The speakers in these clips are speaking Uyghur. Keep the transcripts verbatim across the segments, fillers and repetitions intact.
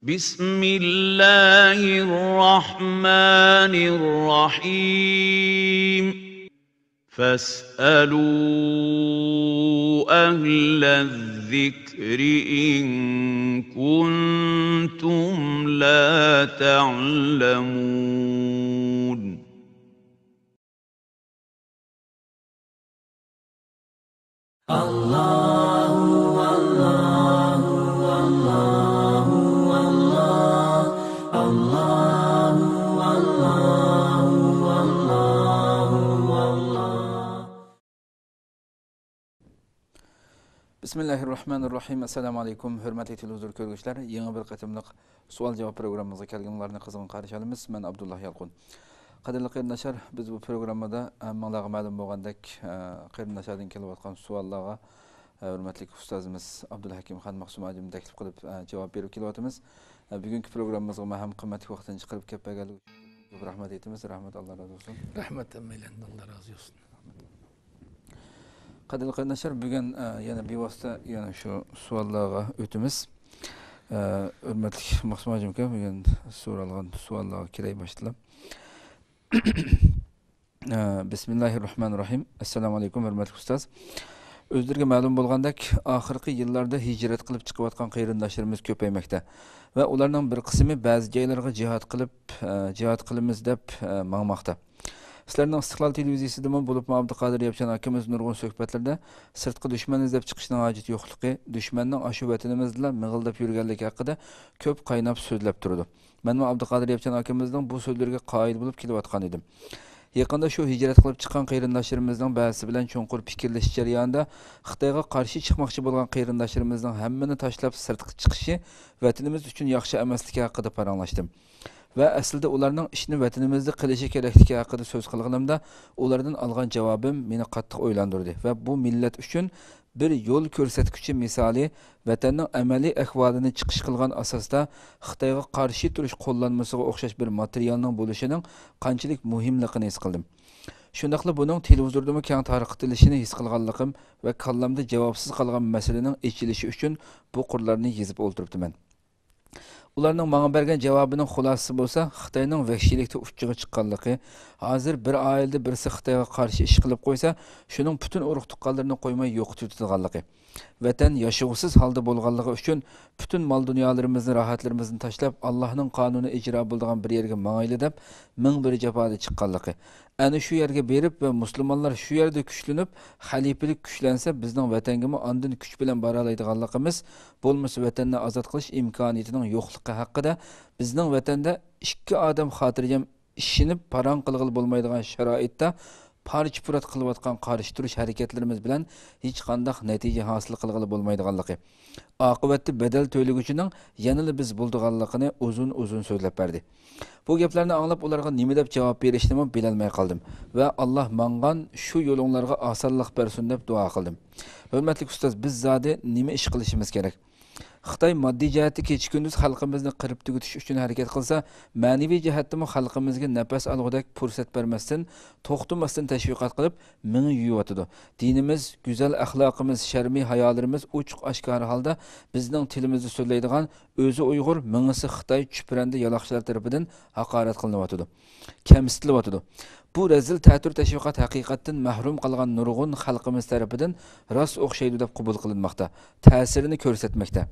بسم الله الرحمن الرحيم. فاسألوا أهل الذكر إن كنتم لا تعلمون. بىسمىللاھىررەھمانىررەھىم. ئەسسالامۇ ئەلەيكۇم، ھۆرمەتلىك تېلېۋىزور كۆرگۈچىلەر. يېڭى بىر قېتىملىق سوئال-جاۋاب پروگراممىمىزغا كەلگىنىڭلارنى قىزغىن قارشى ئالىمىز. مەن ئابدۇللا يالقۇن. قەدىرلىك قېرىنداشلار، بىز بۇ پروگراممىدا ھەممىڭلارغا مەلۇم بولغاندەك، ئە، قېرىنداشلاردىن كېلىۋاتقان سوئاللارغا، ئە، ھۆرمەتلىك ئۇستازىمىز ئابدۇلھەكىم خان مەخسۇم ھاجىمنى تەكلىپ قىلىپ، ئە، جاۋاب بېرىپ كېلىۋاتىمىز. ئە، بۈگۈنكى پروگراممىمىزغا مەلۇم قىممەتلىك ۋاقتىنى چىقىرىپ كەپ بەرگەنلىكى ئۈچۈن رەھمەت ئېيتىمىز. رەھمەت، ئاللا رازى بولسۇن. رەھمەت ھەممەيلەندىن، ئاللا رازى بولسۇن. قەدىرلىك قېرىنداشلار، بۈگۈن، ئە، يەنە بىۋاسىتە يەنە شۇ سوئاللارغا ئۆتىمىز. ئە، ھۆرمەتلىك مەخسۇم ھاجىم ئاكا، بۈگۈن سورالغان سوئاللارغا كىرەي باشتىلا. ئە، بىسمىللاھىررەھمانىررەھىم. ئەسسالامۇ ئەلەيكۇم، ھۆرمەتلىك ئۇستاز. ئۆزلىرىگە مەلۇم بولغاندەك، ئاخىرقى يىللاردا ھىجرەت قىلىپ چىقىۋاتقان قېرىنداشلىرىمىز كۆپەيمەكتە ۋە ئۇلارنىڭ بىر قىسمى بەزى جايلارغا جىھاد قىلىپ، ئە، جىھاد قىلىمىز دەپ، ئە، ماڭماقتا. سىلەرنىڭ ئىستىقلال تېلېۋىزىيىسىدىمۇ، بولۇپمۇ ئابدۇقادىر ياپچان ئاكىمىز نۇرغۇن سۆھبەتلىرىدە سىرتقا دۈشمەن ئىزدەپ چىقىشنىڭ ھاجىتى يوقلۇقى، دۈشمەننىڭ ئاشۇ ۋەتىنىمىزدىلا مىغىلداپ يۈرگەنلىكى ھەققىدە كۆپ قايناپ سۆزلەپ تۇرىدۇ. مەنمۇ ئابدۇقادىر ياپچان ئاكىمىزنىڭ بۇ سۆزلىرىگە قايىل بولۇپ كېلىۋاتقان ئىدىم. يېقىندا شۇ ھىجرەت قىلىپ چىققان قېرىنداشلىرىمىزنىڭ بەزىسى بىلەن چوڭقۇر پىكىرلىشىش جەريانىدا، خىتايغا قارشى چىقماقچى بولغان قېرىنداشلىرىمىزنىڭ ھەممىنى تاشلاپ سىرتقا چىقىشى ۋەتىنىمىز ئۈچۈن ياخشى ئەمەسلىكى ھەققىدە پاراڭلاشتىم. ۋە ئەسلىدە ئۇلارنىڭ ئىشنى ۋەتىنىمىزدە قىلىشى كېرەكلىكى ھەققىدە سۆز قىلغىنىمدا، ئۇلاردىن ئالغان جاۋابىم مېنى قاتتىق ئويلاندۇردى ۋە بۇ مىللەت ئۈچۈن بىر يول كۆرسەتكۈچى مىسالى، ۋەتەننىڭ ئەمەلىي ئەھۋالىنى چىقىش قىلغان ئاساستا خىتايغا قارشى تۇرۇش قوللانمىسىغا ئوخشاش بىر ماتېرىيالنىڭ بولۇشىنىڭ قانچىلىك مۇھىملىقىنى ھېس قىلدىم. شۇنداقلا بۇنىڭ تېلېۋىزوردىمۇ كەڭ تارقىتىلىشىنى ھېس قىلغانلىقىم ۋە كاللامدا جاۋابسىز قالغان مەسىلىنىڭ ئېچىلىشى ئۈچۈن بۇ قۇرلارنى يېزىپ ئولتۇرۇپتىمەن. ئۇلارنىڭ ماڭا بەرگەن جاۋابىنىڭ خۇلاسىسى بولسا، خىتاينىڭ ۋەھشىيلىكتە ئۇچچىغا چىققانلىقى، ھازىر بىر ئائىلىدە بىرسى خىتايغا قارشى ئىش قىلىپ قويسا، شۇنىڭ پۈتۈن ئۇرۇق-تۇغقانلىرىنى قويماي يوقىتىۋېتىدىغانلىقى، ۋەتەن ياشىغۇسىز ھالدا بولغانلىقى ئۈچۈن پۈتۈن مال-دۇنيالىرىمىزنى، راھەتلىرىمىزنى تاشلاپ، ئاللاھنىڭ قانۇنى ئىجرا بولىدىغان بىر يەرگە ماڭايلى دەپ، مىڭ بىر جاپادا چىققانلىقى، ئەنە شۇ يەرگە بېرىپ ۋە مۇسۇلمانلار شۇ يەردە كۈچلىنىپ، خەلىپىلىك كۈچلەنسە، بىزنىڭ ۋەتەنگىمۇ ئاندىن كۈچ بىلەن بارالايدىغانلىقىمىز، بولمىسا ۋەتەننى ئازاد قىلىش ئىمكانىيىتىنىڭ يوقلۇقى ھەققىدە، بىزنىڭ ۋەتەندە ئىككى ئادەم خاتىرجەم ئىشىنىپ پاراڭ قىلغىلى بولمايدىغان شارائىتتا پارچە-پۇرات قىلىۋاتقان قارشى تۇرۇش ھەرىكەتلىرىمىز بىلەن ھېچقانداق نەتىجە ھاسىل قىلغىلى بولمايدىغانلىقى، ئاقىۋەتتە بەدەل تۆلىگۈچىنىڭ يەنىلا بىز بولىدىغانلىقىنى ئۇزۇن-ئۇزۇن سۆزلەپ بەردى. بۇ گەپلەرنى ئاڭلاپ، ئۇلارغا نېمە دەپ جاۋاب بېرىشنىمۇ بىلەلمەي قالدىم ۋە «ئاللا ماڭغان شۇ يولۇڭلارغا ئاسانلىق بەرسۇن» دەپ دۇئا قىلدىم. ھۆرمەتلىك ئۇستاز، بىز زادى نېمە ئىش قىلىشىمىز كېرەك؟ خىتاي ماددىي جەھەتتە كېچە-كۈندۈز خەلقىمىزنى قىرىپ تۈگىتىش ئۈچۈن ھەرىكەت قىلسا، مەنىۋى جەھەتتىمۇ خەلقىمىزگە نەپەس ئالغۇدەك پۇرسەت بەرمەستىن، توختىماستىن تەشۋىقات قىلىپ، مېڭە يۇيۇۋاتىدۇ. دىنىمىز، گۈزەل ئەخلاقىمىز، شەرمى ھايالىرىمىز ئوچۇق-ئاشكارا ھالدا بىزنىڭ تىلىمىزدا سۆزلەيدىغان، ئۆزى ئۇيغۇر، مېڭىسى خىتاي چۈپرەندە يالاقچىلار تەرىپىدىن ھاقارەت قىلىنىۋاتىدۇ، كەمسىتىلىۋاتىدۇ. بۇ رەزىل تەتۈر تەشۋىقات ھەقىقەتتىن مەھرۇم قالغان نۇرغۇن خەلقىمىز تەرىپىدىن راست ئوخشايدۇ دەپ قوبۇل قىلىنماقتا، تەسىرىنى كۆرسەتمەكتە.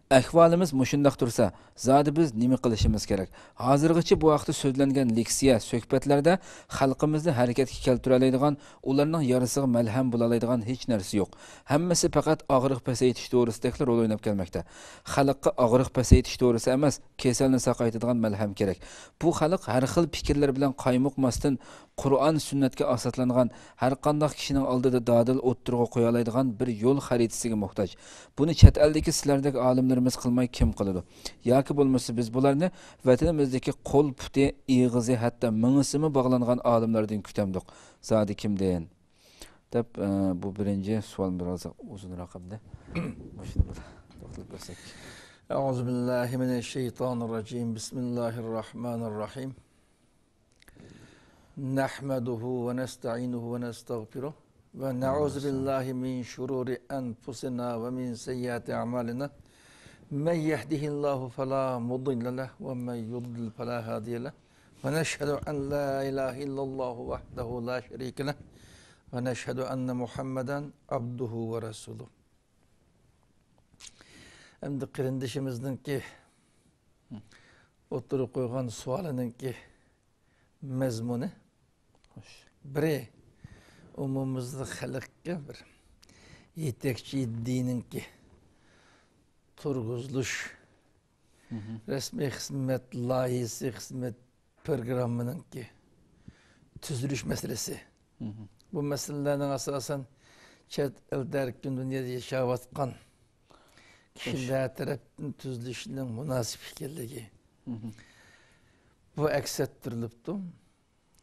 ئەھۋالىمىز مۇشۇنداق تۇرسا، زادى بىز نېمە قىلىشىمىز كېرەك؟ ھازىرغىچە بۇ ھەقتە سۆزلەنگەن لېكسىيە، سۆھبەتلەردە خەلقىمىزنى ھەرىكەتكە كەلتۈرەلەيدىغان، ئۇلارنىڭ يارىسىغا مەلھەم بولالايدىغان ھېچ نەرسە يوق. ھەممىسى پەقەت ئاغرىق پەسەيتىش دورىسىدەكلا رول ئويناپ كەلمەكتە. خەلققە ئاغرىق پەسەيتىش دورىسى ئەمەس، كېسەلنى ساقايتىدىغان مەلھەم كېرەك. بۇ خەلق ھەر خىل پىكىرلەر بىلەن قايمۇقماستىن، قۇرئان، سۈننەتكە ئاساسلانغان، ھەرقانداق كىشىنىڭ ئالدىدا دادىل ئوتتۇرىغا قويالايدىغان بىر يول خەرىتىسىگە موھتاج. بۇنى چەت ئەلدىكى سىلەردەك ئالىملىرىمىز قىلماي كىم قىلىدۇ؟ ياكى بولمىسا بىز بۇلارنى ۋەتىنىمىزدىكى قول، پۇتى، ئېغىزى، ھەتتا مېڭىسىمۇ باغلانغان ئالىملاردىن كۈتەمدۇق؟ زادى كىمدىن؟ دەپ، ئە، بۇ بىرىنچى سوئال، بىراز ئۇزۇنراق ئەمدى. مۇشۇنى بىر توختىلىپ بەرسەك. أعوذ بالله من الشيطان الرجيم. بسم الله الرحمن الرحيم. نحمده ونستعينه ونستغفره ونعوذ بالله من شرور أنفسنا ومن سيئات أعمالنا. من يهده الله فلا مضل له ومن يضلل فلا هادي له. ونشهد أن لا إله إلا الله وحده لا شريك له. ونشهد أن محمدا عبده ورسوله. ئەمدى قېرىندىشىمىزنىڭكى ئوتتۇرىغا قويغان سوئالىنىڭكى مەزمۇنى، بىرى، ئومۇمىمىزدا خەلققە بىر يېتەكچى دىننىڭكى تۇرغۇزۇلۇش، رەسمىي خىزمەت لايىھىسى، خىزمەت پىروگراممىنىڭكى تۈزۈلۈش مەسىلىسى. بۇ مەسىلىلەرنىڭ ئاساسەن چەت ئەلدە، ئەركىن دۇنيادا ياشاۋاتقان كىشىلەر تەرەپتىن تۈزۈلۈشىنىڭ مۇناسىپ ئىكەنلىكى. بۇ ئەكس ئەتتۈرۈلۈپتۇ.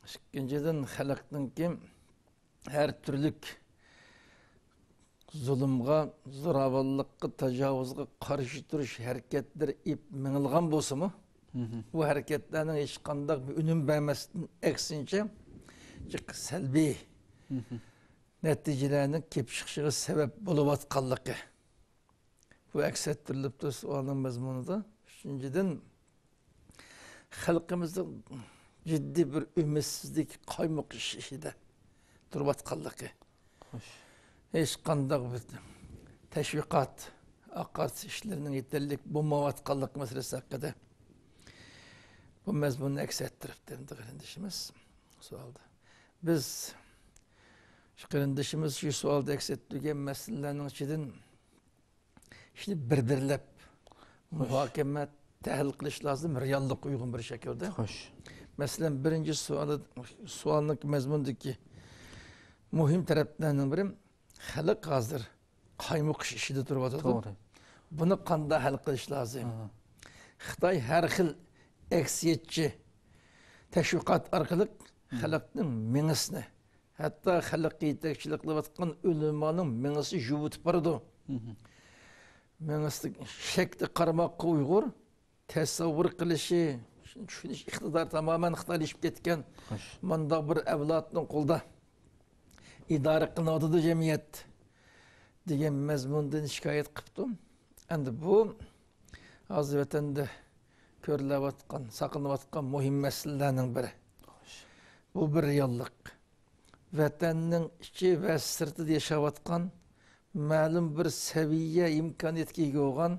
ئىككىنچىدىن، خەلقنىڭكى ھەر تۈرلۈك زۇلۇمغا، زوراۋانلىققا، تاجاۋۇزغا قارشى تۇرۇش ھەرىكەتلىرى ئېلىپ مېڭىلغان بولسىمۇ، بۇ ھەرىكەتلەرنىڭ ھېچقانداق بىر ئۈنۈم بەرمەستىن، ئەكسىنچە، جىق سەلبىي نەتىجىلەرنىڭ كېلىپ چىقىشىغا سەۋەب بولۇۋاتقانلىقى. بۇ ئەكس ئەتتۈرۈلۈپتۇ سوئالنىڭ مەزمۇنىدا. ئۈچىنچىدىن، خەلقىمىزنىڭ جىددىي بىر ئۈمىدسىزلىك، قايمۇقۇش ئىچىدە تۇرۇۋاتقانلىقى. ھېچقانداق بىر تەشۋىقات، ئاقارتىش ئىشلىرىنىڭ يېتەرلىك بولمايۋاتقانلىقى مەسىلىسى ھەققىدە بۇ مەزمۇننى ئەكس ئەتتۈرۈپتۇ ئەمدى قېرىندىشىمىز سوئالدا. بىز شۇ قېرىندىشىمىز شۇ سوئالدا ئەكس ئەتتۈرگەن مەسىلىلەرنىڭ ئىچىدىن ئىشنى بىر-بىرلەپ مۇھاكىمە، تەھلىل قىلىش لازىم، رېئاللىققا ئۇيغۇن بىر شەكىلدە. مەسىلەن، بىرىنچى سوئالى، سوئالنىڭ مەزمۇنىدىكى مۇھىم تەرەپلەرنىڭ بىرى، خەلق ھازىر قايمۇقۇش ئىچىدە تۇرۇۋاتىدۇ. بۇنى قانداق ھەل قىلىش لازىم؟ خىتاي ھەر خىل ئەكسىيەتچى تەشۋىقات ئارقىلىق خەلقنىڭ مېڭىسىنى، ھەتتا خەلققە يېتەكچىلىك قىلىۋاتقان ئۆلىمانىڭ مېڭىسى يۇۋۇتۇپ بارىدۇ. مېڭىسىدە شەكلى قارىماققا ئۇيغۇر، تەسەۋۋۇر قىلىشى، چۈشىنىش ئىقتىدارى تامامەن خىتايلىشىپ كەتكەن مانداق بىر ئەۋلادنىڭ قولىدا ئىدارە قىلىنىۋاتىدۇ جەمئىيەت، دېگەن مەزمۇندىن شىكايەت قىپتۇ. ئەمدى بۇ ھازىر ۋەتەندە كۆرۈلۈۋاتقان، ساقلىنىۋاتقان مۇھىم مەسىلىلەرنىڭ بىرى. بۇ بىر رېئاللىق. ۋەتەننىڭ ئىچى ۋە سىرتىدا ياشاۋاتقان، مەلۇم بىر سەۋىيە، ئىمكانىيەتكە ئىگە بولغان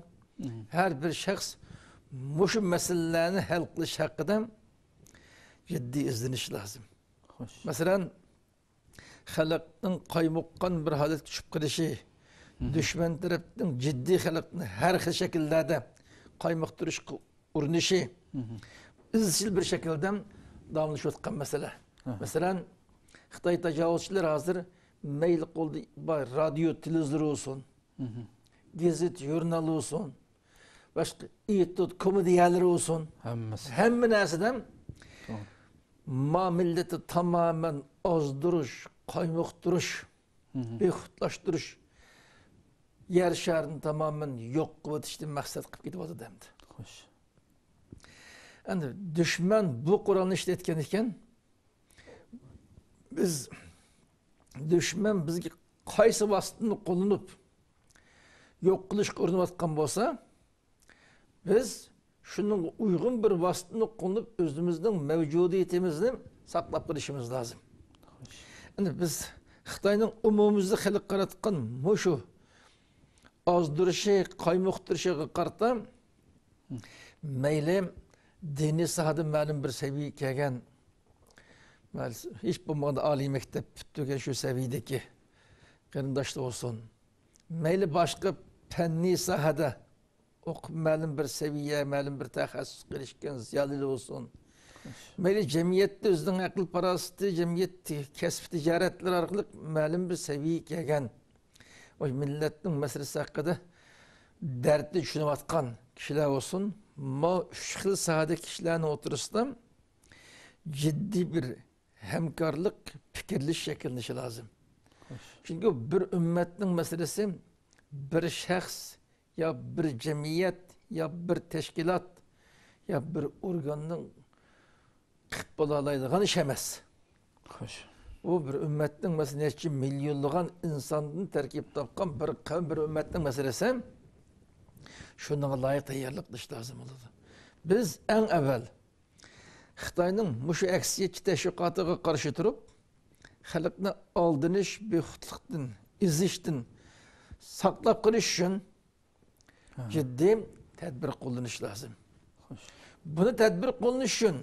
ھەر بىر شەخس مۇشۇ مەسىلىلەرنى ھەل قىلىش ھەققىدە جىددىي ئىزدىنىش لازىم. مەسىلەن، خەلقنىڭ قايمۇققان بىر ھالەتكە چۈشۈپ قېلىشى، دۈشمەن تەرەپنىڭ جىددىي خەلقنى ھەر خىل شەكىللەردە قايمۇقتۇرۇشقا ئۇرۇنۇشى ئىزچىل بىر شەكىلدە داۋاملىشىۋاتقان مەسىلە. مەسىلەن، خىتاي تاجاۋۇزچىلىرى ھازىر مەيلى قولدا بار رادىيو، تېلېۋىزور بولسۇن، گېزىت، ژۇرنال بولسۇن، باشقا ئېتوت، كومېدىيەلىرى بولسۇن، ھەممىسى. ھەممە نەرسىدە ما مىللەتنى تامامەن ئازدۇرۇش، قايمۇقتۇرۇش، بىخۇدلاشتۇرۇش، يەر شارىنى تامامەن يوق قىلىۋېتىشنى مەقسەت قىلىپ كېتىۋاتىدۇ ئەمدى. ئەمدى دۈشمەن بۇ قورالنى ئىشلەتكەن ئىكەن، بىز، دۈشمەن بىزگە قايسى ۋاسىتىنى قوللىنىپ يوق قىلىشقا ئۇرۇنۇۋاتقان بولسا، بىز شۇنىڭغا ئۇيغۇن بىر ۋاسىتىنى قوللىنىپ، ئۆزىمىزنىڭ مەۋجۇدىيىتىمىزنى ساقلاپ قېلىشىمىز لازىم. ئەمدى بىز خىتاينىڭ ئومۇميۈزلۈك خەلققە قاراتقان مۇشۇ ئازدۇرۇشى، قايمۇقتۇرۇشىغا قارىتا، مەيلى دىنىي ساھەدە مەلۇم بىر سەۋىيەگە كەلگەن، ھېچ بولمىغاندا ئالىي مەكتەپ پۈتتۈرگەن شۇ سەۋىيەدىكى قېرىنداشلار بولسۇن، مەيلى باشقا پەننىي ساھەدە ئوقۇپ، مەلۇم بىر سەۋىيە، مەلۇم بىر تەخەسسۇسقا ئېرىشكەن زىيالىيلار بولسۇن، مەيلى جەمئىيەتتە ئۆزىنىڭ ئەقىل-پاراسىتى، جەمئىيەت كەسپى تىجارەتلىرى ئارقىلىق مەلۇم بىر سەۋىيەگە كەلگەن، مۇشۇ مىللەتنىڭ مەسىلىسى ھەققىدە دەردنى چۈشىنىۋاتقان كىشىلەر بولسۇن، ماۋۇ ئۈچ خىل ساھەدىكى كىشىلەرنىڭ ئوتتۇرىسىدا جىددىي بىر ھەمكارلىق، پىكىرلىشىش شەكىللىنىشى لازىم. چۈنكى بىر ئۈممەتنىڭ مەسىلىسى بىر شەخس يا بىر جەمئىيەت يا بىر تەشكىلات يا بىر ئورگاننىڭ قىلىپ بولالايدىغان ئىش ئەمەس. ئۇ بىر ئۈممەتنىڭ، مەسىلەن، نەچچە مىليونلىغان ئىنساندىن تەركىب تاپقان بىر قەۋم، بىر ئۈممەتنىڭ مەسىلىسى. شۇنىڭغا لايىق تەييارلىق قىلىش لازىم بولىدۇ. بىز ئەڭ ئەۋۋەل خىتاينىڭ مۇشۇ ئەكسىچە تەشۋىقاتىغا قارشى تۇرۇپ، خەلقنى ئالدىنىش، بىخۇدلۇقتىن، ئېزىشتىن ساقلاپ قېلىش ئۈچۈن جىددىي تەدبىر قوللىنىش لازىم. بۇنى تەدبىر قوللىنىش ئۈچۈن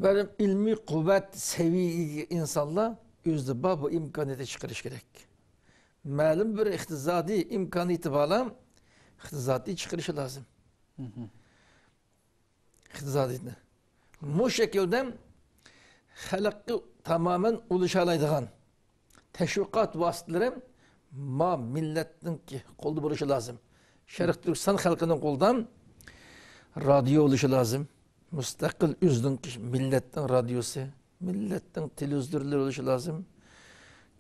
مەلۇم ئىلمىي قۇۋۋەت سەۋىيەگە ئىگە ئىنسانلار ئۆزىدە بار بۇ ئىمكانىيەتنى چىقىرىش كېرەك. مەلۇم بىر ئىقتىسادىي ئىمكانىيىتى بارلار ئىقتىسادىي چىقىرىشى لازىم. ئىقتىسادىينى مۇ شەكىلدە خەلققە تامامەن ئۇلىشالايدىغان تەشۋىقات ۋاسىتىلىرى ما مىللەتنىڭكى قولىدا بولۇشى لازىم. شەرقىي تۈركىستان خەلقىنىڭ قولىدا رادىيو بولۇشى لازىم. مۇستەقىل ئۆزىنىڭ مىللەتنىڭ رادىيوسى، مىللەتنىڭ تېلېۋىزورلىرى بولۇشى لازىم.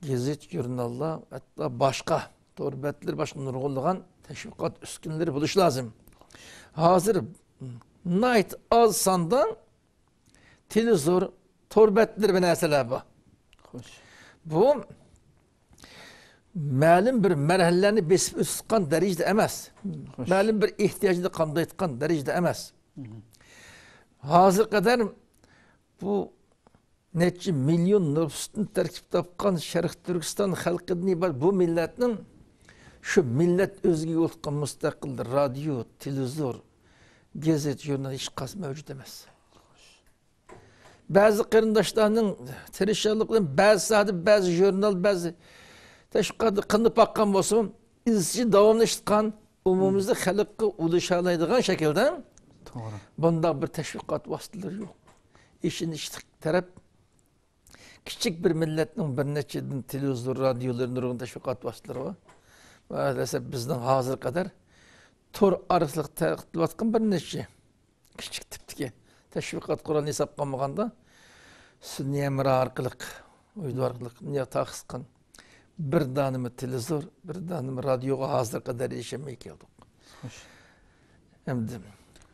گېزىت، ژۇرناللار، ھەتتا باشقا تور بەتلىرى، باشقا نۇرغۇنلىغان تەشۋىقات ئۈسكۈنىلىرى بولۇشى لازىم. ھازىر ناھايىتى ئاز ساندا تېلېۋىزور، تور بەتلىرى بىر نەرسىلەر بار. بۇ مەلۇم بىر مەرھەلىلەرنى بېسىپ ئۆتۈۋاتقان دەرىجىدە ئەمەس. مەلۇم بىر ئېھتىياجنى قامدايدىغان دەرىجىدە ئەمەس. ھازىرغا قەدەر بۇ نەچچە مىليون نوپۇستىن تەركىب تاپقان شەرقىي تۈركىستان خەلقىدىن ئىبارەت بۇ مىللەتنىڭ شۇ مىللەت ئۆزىگە يولۇققان مۇستەقىل رادىيو، تېلېۋىزور، گېزىت، ژۇرنال ھېچقايسى مەۋجۇت ئەمەس. بەزى قېرىنداشلارنىڭ تىرىشچانلىقى بىلەن بەزى ساھەدە بەزى ژۇرنال، بەزى تەشۋىقات قىلىنىپ باققان بولسىمۇ، ئىزچىل داۋاملىشىۋاتقان، ئومۇميۈزلۈك خەلققە ئۇلىشالايدىغان شەكىلدە توغرا. بۇنداق بىر تەشۋىقات ۋاسىتىلىرى يوق. ئېشىنىشلىق تەرەپ كىچىك بىر مىللەتنىڭ بىر نەچچىدىن تېلېۋىزور، رادىيولىرى، نۇرغۇن تەشۋىقات ۋاسىتىلىرى بار. مائەلەسەف بىزنىڭ ھازىرغا قەدەر تور ئارقىلىق تەرەققىي قىلىۋاتقان بىر نەچچە كىچىك تىپتىكى تەشۋىقات قورالىنى ھېسابقا ئالمىغاندا، سۈنئىي ھەمراھ ئارقىلىق، ئۇيدۇ ئارقىلىق دۇنياغا تارقىتقان بىر دانىمۇ تېلېۋىزور، بىر دانىمۇ رادىيوغا ھازىرغا قەدەر ئېرىشەلمەي كەلدۇق. خوش. ئەمدى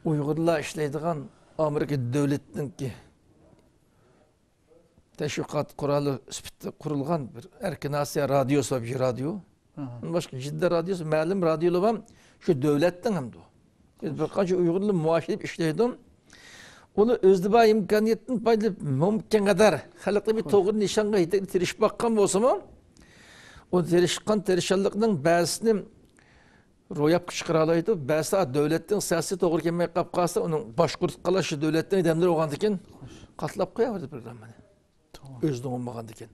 ئۇيغۇرلار ئىشلەيدىغان ئامېرىكا دۆلىتىنىڭكى تەشۋىقات قورالى سۈپىتىدە قۇرۇلغان بىر ئەركىن ئاسىيا رادىيوسى بار، بىر رادىيو. ئاندىن باشقا جىددە رادىيوسى، مەلۇم رادىيولار بار، شۇ دۆلەتنىڭ ھەمدە. بىر قانچە ئۇيغۇرلار مۇئاش ئېلىپ ئىشلەيدۇ. ئۇلار ئۆزىدە بار ئىمكانىيەتتىن پايدىلىنىپ، مۇمكىن قەدەر خەلقنى بىر توغرا نىشانغا يېتەكلەپ تىرىشىپ باققان بولسىمۇ، ئۇ تىرىشقان تىرىشچانلىقنىڭ بەزىسىنى روياپقا چىقىرالايدۇ. بەزىدە دۆلەتنىڭ سىياسىتى توغرا كەلمەي قاپ قالسا، ئۇنىڭ باشقۇرۇپ قالىش دۆلەتنىڭ ئادەملىرى بولغاندىكىن قاتلاپ قوياۋېرىدۇ پروگراممىنى. توغرا. ئۆزىنىڭ بولمىغاندىكىن.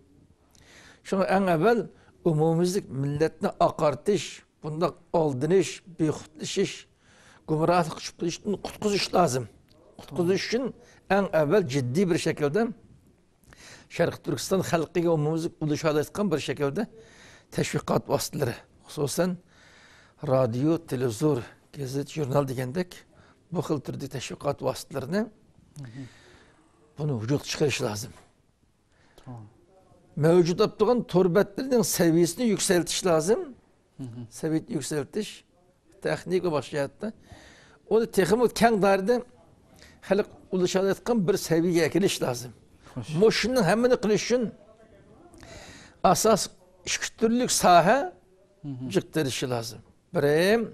شۇڭا ئەڭ ئەۋۋەل ئومۇميۈزلۈك مىللەتنى ئاقارتىش، بۇنداق ئالدىنىش، بىخۇدلىشىش، گۇمراھلىققا چۈشۈپ قېلىشتىن قۇتقۇزۇش لازىم. قۇتقۇزۇش ئۈچۈن ئەڭ ئەۋۋەل جىددىي بىر شەكىلدە شەرقىي تۈركىستان خەلقىگە ئومۇميۈزلۈك ئۇلىشالايدىغان بىر شەكىلدە تەشۋىقات ۋاسىتىلىرى، خۇسۇسەن، رادىيو، تېلېۋىزور، گېزىت، ژۇرنال دېگەندەك بۇ خىل تۈردىكى تەشۋىقات ۋاسىتىلىرىنى بۇنى ۋۇجۇدقا چىقىرىش لازىم. توغرا. مەۋجۇت بولۇپ تۇرغان تور بەتلىرىنىڭ سەۋىيەسىنى يۈكسەلتىش لازىم. سەۋىيەنى يۈكسەلتىش، تېخنىكا باشقا جەھەتتە. ئۇنى تېخىمۇ كەڭ دائىرىدە خەلق ئۇلىشالايدىغان بىر سەۋىيەگە ئەكېلىش لازىم. خوش. مۇشۇنىڭ ھەممىنى قىلىش ئۈچۈن ئاساس ئىككى تۈرلۈك ساھە جىق تىرىشىشى لازىم. بىرى،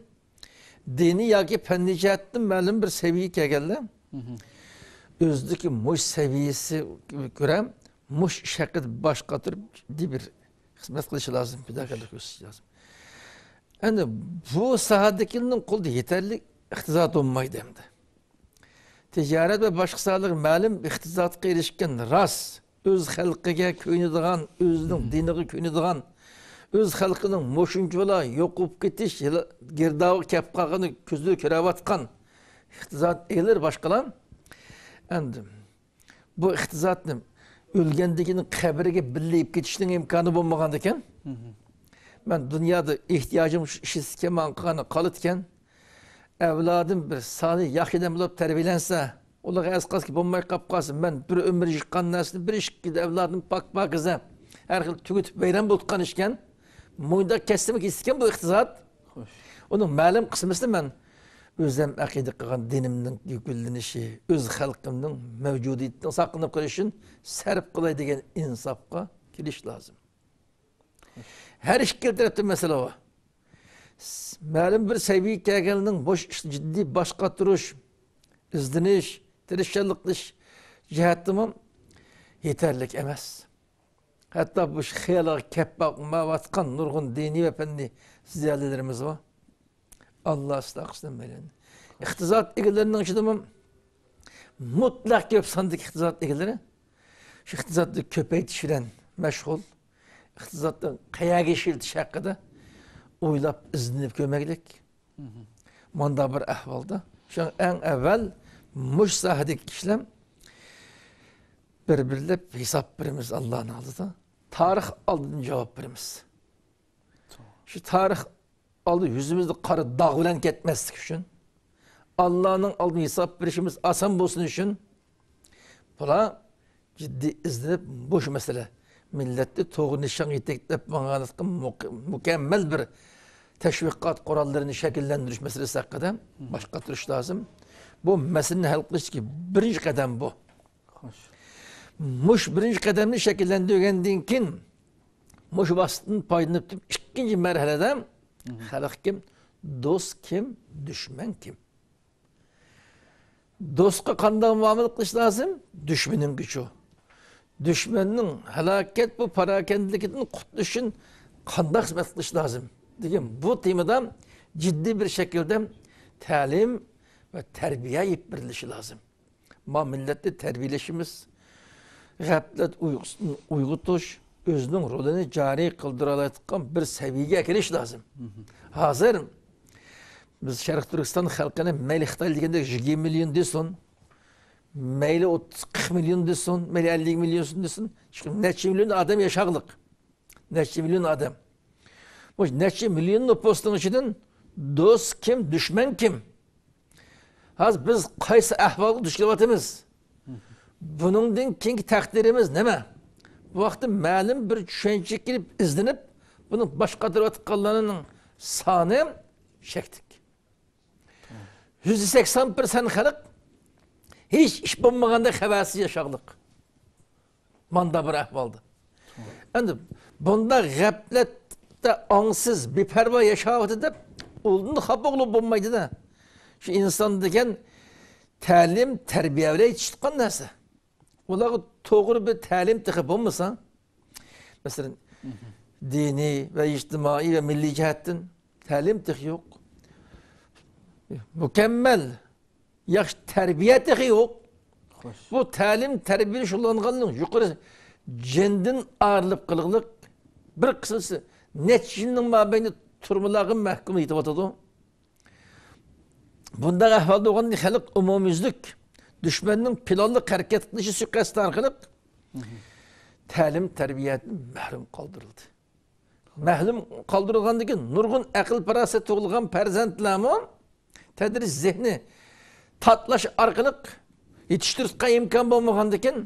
دىنىي ياكى پەننىي جەھەتتىن مەلۇم بىر سەۋىيەگە كەلگەنلەر ئۆزىدىكى مۇش سەۋىيەسىگە كۆرە مۇش ئىش ھەققىدە باش قاتۇرۇپ جىددىي بىر خىزمەت قىلىشى لازىم، پىداكارلىق كۆرسىتىشى لازىم. ئەمدى بۇ ساھەدىكىلەرنىڭ قولىدا يېتەرلىك ئىقتىساد بولمايدۇ ئەمدى. تىجارەت ۋە باشقا ساھەلەرگە مەلۇم ئىقتىسادقا ئېرىشكەن راست، ئۆز خەلقىگە كۆيۈنىدىغان، ئۆزىنىڭ دىنىغا كۆيۈنىدىغان، ئۆز خەلقىنىڭ مۇشۇنچىۋالا يوقىلىپ كېتىش گىردابىغا كەپ قالغىنىنى كۆزىدە كۆرۈۋاتقان ئىقتىساد ئىگىلىرى باشقىلار. ئەمدى بۇ ئىقتىسادنى ئۆلگەندىن كېيىن قەبرىگە بىللە ئېلىپ كېتىشنىڭ ئىمكانى بولمىغاندىكىن، مەن دۇنيادا ئېھتىياجىم شۇ ئىش ئىكەن، ماڭا قالغىنى قالىدىكەن. ئەۋلادىم بىر سالىھ ياخشى ئادەم بولۇپ تەربىيەلەنسە، ئۇلارغا ئەسقاتكى بولماي قاپ قالسا، مەن بىر ئۆمۈر يىغقان نەرسىنى بىر ئىككى ئەۋلادىم پاك پاكىزە ھەر خىل تۈگىتىپ ۋەيران بولۇپ قالغان ئىكەن. مۇنداق كەتسىمۇ كېتىدىكەن بۇ ئىقتىساد. خوش. ئۇنىڭ مەلۇم قىسمىسىنى مەن ئۆزۈم ئەقىدە قىلغان دىنىمنىڭ گۈللىنىشى، ئۆز خەلقىمنىڭ مەۋجۇدىيىتىنىڭ ساقلىنىپ قېلىشى ئۈچۈن سەرپ قىلاي دېگەن ئىنسافقا كېلىش لازىم. ھەر ئىككىلا تەرەپتە مەسىلە بار. مەلۇم بىر سەۋىيەگە كەلگەننىڭ بۇ ئىشتا جىددىي باش قاتۇرۇش، ئىزدىنىش، تىرىشچانلىق قىلىش جەھەتتىمۇ يېتەرلىك ئەمەس. ھەتتا بۇ خىيالغا كەپ باقمايۋاتقان نۇرغۇن دىنىي ۋە پەننىي زىيالىيلىرىمىز بار. ئاللا ئىسلاھ قىلسۇن ھەممەيلەننى. ئىقتىساد ئىگىلىرىنىڭ ئىچىدىمۇ مۇتلەق كۆپ ساندىكى ئىقتىساد ئىگىلىرى شۇ ئىقتىسادنى كۆپەيتىش بىلەن مەشغۇل، ئىقتىسادنى قەيەرگە ئىشلىتىش ھەققىدە ئويلاپ، ئىزدىنىپ كۆرمەكلىك. مانداق بىر ئەھۋالدا، شۇڭا ئەڭ ئەۋۋەل مۇشۇ ساھەدىكى كىشىلەر بىر-بىرلەپ ھېساب بېرىمىز ئاللانىڭ ئالدىدا. تارىخ ئالدىدىن جاۋاب بېرىمىز. شۇ تارىخ ئالدى يۈزىمىزدە قارا داغ بىلەن كەتمەسلىك ئۈچۈن، ئاللانىڭ ئالدىدا ھېساب بېرىشىمىز ئاسان بولسۇن ئۈچۈن، بۇلار جىددىي ئىزدىنىپ، مۇشۇ مەسىلە، مىللەتنى توغرا نىشانغا يېتەكلەپ ماڭغانلىققا مۇك-، مۇكەممەل بىر تەشۋىقات قوراللىرىنى شەكىللەندۈرۈش مەسىلىسى ھەققىدە باش قاتۇرۇش لازىم. بۇ مەسىلىنى ھەل قىلىشتىكى بىرىنچى قەدەم بۇ. خوش. مۇشۇ بىرىنچى قەدەمنى شەكىللەندۈرگەندىن كېيىن، مۇشۇ ۋاسىتىدىن پايدىلىنىپ تۇرۇپ، ئىككىنچى مەرھەلىدە خەلق كىم، دوست كىم، دۈشمەن كىم؟ دوستقا قانداق مۇئامىلە قىلىش لازىم؟ دۈشمىنىڭگىچۇ؟ دۈشمەننىڭ ھالاكەت، بۇ پاراكەندىلىكىدىن قۇتۇلۇش ئۈچۈن قانداق خىزمەت قىلىش لازىم؟ دېگەن بۇ تېمىدا جىددىي بىر شەكىلدە تەلىم ۋە تەربىيە ئېلىپ بېرىلىشى لازىم. ما مىللەتنى تەربىيەلىشىمىز، غەپلەت ئۇيقۇسىدىن ئويغىتىش، ئۆزىنىڭ رولىنى جارى قىلدۇرالايدىغان بىر سەۋىيەگە ئەكېلىش لازىم. ھازىر بىز شەرقىي تۈركىستان خەلقىنى مەيلى خىتاي دېگەندەك يىگىرمە مىليون دېسۇن، مەيلى ئوتتۇز، قىرىق مىليون دېسۇن، مەيلى ئەللىك مىليون دېسۇن، چۈنكى نەچچە مىليون ئادەم ياشاغلىق. نەچچە مىليون ئادەم. بۇ نەچچە مىليون نوپۇسنىڭ ئىچىدىن دوست كىم، دۈشمەن كىم؟ ھازىر بىز قايسى ئەھۋالغا دۇچ كېلىۋاتىمىز؟ بۇنىڭدىن كېيىنكى تەقدىرىمىز نېمە؟ بۇ ھەقتە مەلۇم بىر چۈشەنچىگە كېلىپ ئىزدىنىپ، بۇنى باش قاتۇرۇۋاتقانلارنىڭ سانى چەكلىك. يۈزدە سەكسەن پىرسەنت خەلق ھېچ ئىش بولمىغاندەك خەۋەرسىز ياشاغلىق. ماندا بىر ئەھۋالدا. ئەمدى بۇنداق غەپلەتتە ئاڭسىز، بىپەرۋا ياشاۋاتىدۇ دەپ ئۇندىن خاپا بولۇپ بولمايدۇ-دە. شۇ ئىنسان دېگەن تەلىم، تەربىيە بىلەن يېتىشىپ چىققان نەرسە. ئۇلارغا توغرا بىر تەلىم تېخى بولمىسا، مەسىلەن، دىنىي ۋە ئىجتىمائىي ۋە مىللىي جەھەتتىن تەلىم تېخى يوق. مۇكەممەل ياخشى تەربىيە تېخى يوق. خوش. بۇ تەلىم تەربىيە شۇغۇللانغاننىڭ يۇقىرى جېندىن ئايرىلىپ قېلىغلىق، بىر قىسمىسى نەچچە يىلنىڭ مابەينىدە تۈرمىلەرگە مەھكۇم يېتىۋاتىدۇ. بۇنداق ئەھۋالدا بولغاندىن خەلق ئومۇميۈزلۈك دۈشمەننىڭ پىلانلىق ھەرىكەت قىلىشى سۇيىقەستى ئارقىلىق تەلىم تەربىيەدىن مەھرۇم قالدۇرۇلدى. مەھرۇم قالدۇرۇلغاندىن كېيىن نۇرغۇن ئەقىل پاراسەت تۇغۇلغان پەرزەنتلەرمۇ تەدرىج زېھنى تاتىلاش ئارقىلىق يېتىشتۈرۈشكە ئىمكان بولمىغاندىكىن،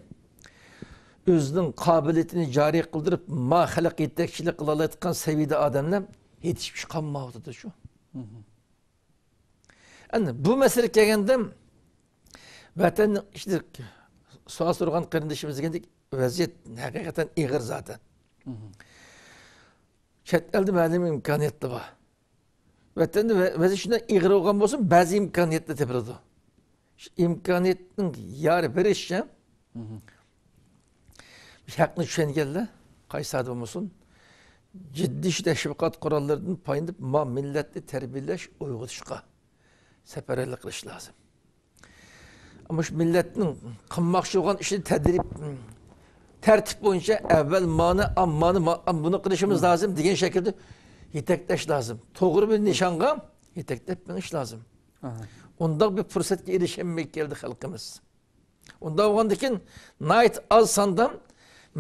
ئۆزىنىڭ قابىلىيىتىنى جارى قىلدۇرۇپ، ما خەلق يېتەكچىلىك قىلالايدىغان سەۋىيىدە ئادەملەر يېتىشىپ قالمايۋاتىدۇ شۇ. ئەمدى بۇ مەسىلىگە كەلگەندە، ۋەتەننىڭ ئىچىدە سوئال سورىغان قېرىندىشىمىز دېگەندەك، ۋەزىيەت ھەقىقەتەن ئېغىر زادى. چەت ئەلدە مەلۇم ئىمكانىيەتلەر بار. ۋەتەندە ۋە-، ۋەزىيەت شۇنداق ئېغىر بولغان بولسا، بەزى ئىمكانىيەتلەر تېپىلىدۇ. شۇ ئىمكانىيەتنىڭ يار بېرىشىچە، ھەقنى چۈشەنگەنلەر، قايسى ساھەدە بولمىسۇن، جىددىي شۇ تەشۋىقات قوراللىرىدىن پايدىلىنىپ، ما مىللەتنى تەربىيەلەش، ئويغىتىشقا سەپەرۋەرلىك قىلىش لازىم. ئەمما شۇ مىللەتنىڭ قىلماقچى بولغان ئىشىنى تەدرىپ، تەرتىپ بويىچە ئەۋۋەل مانى، ئام-، مانى، ما-، ئام-، بۇنى قىلىشىمىز لازىم دېگەن شەكىلدە يېتەكلەش لازىم. توغرا بىر نىشانغا يېتەكلەپ مېڭىش لازىم. ئۇنداق بىر پۇرسەتكە ئېرىشەلمەي كەلدى خەلقىمىز. ئۇنداق بولغاندىكىن، ناھايىتى ئاز ساندا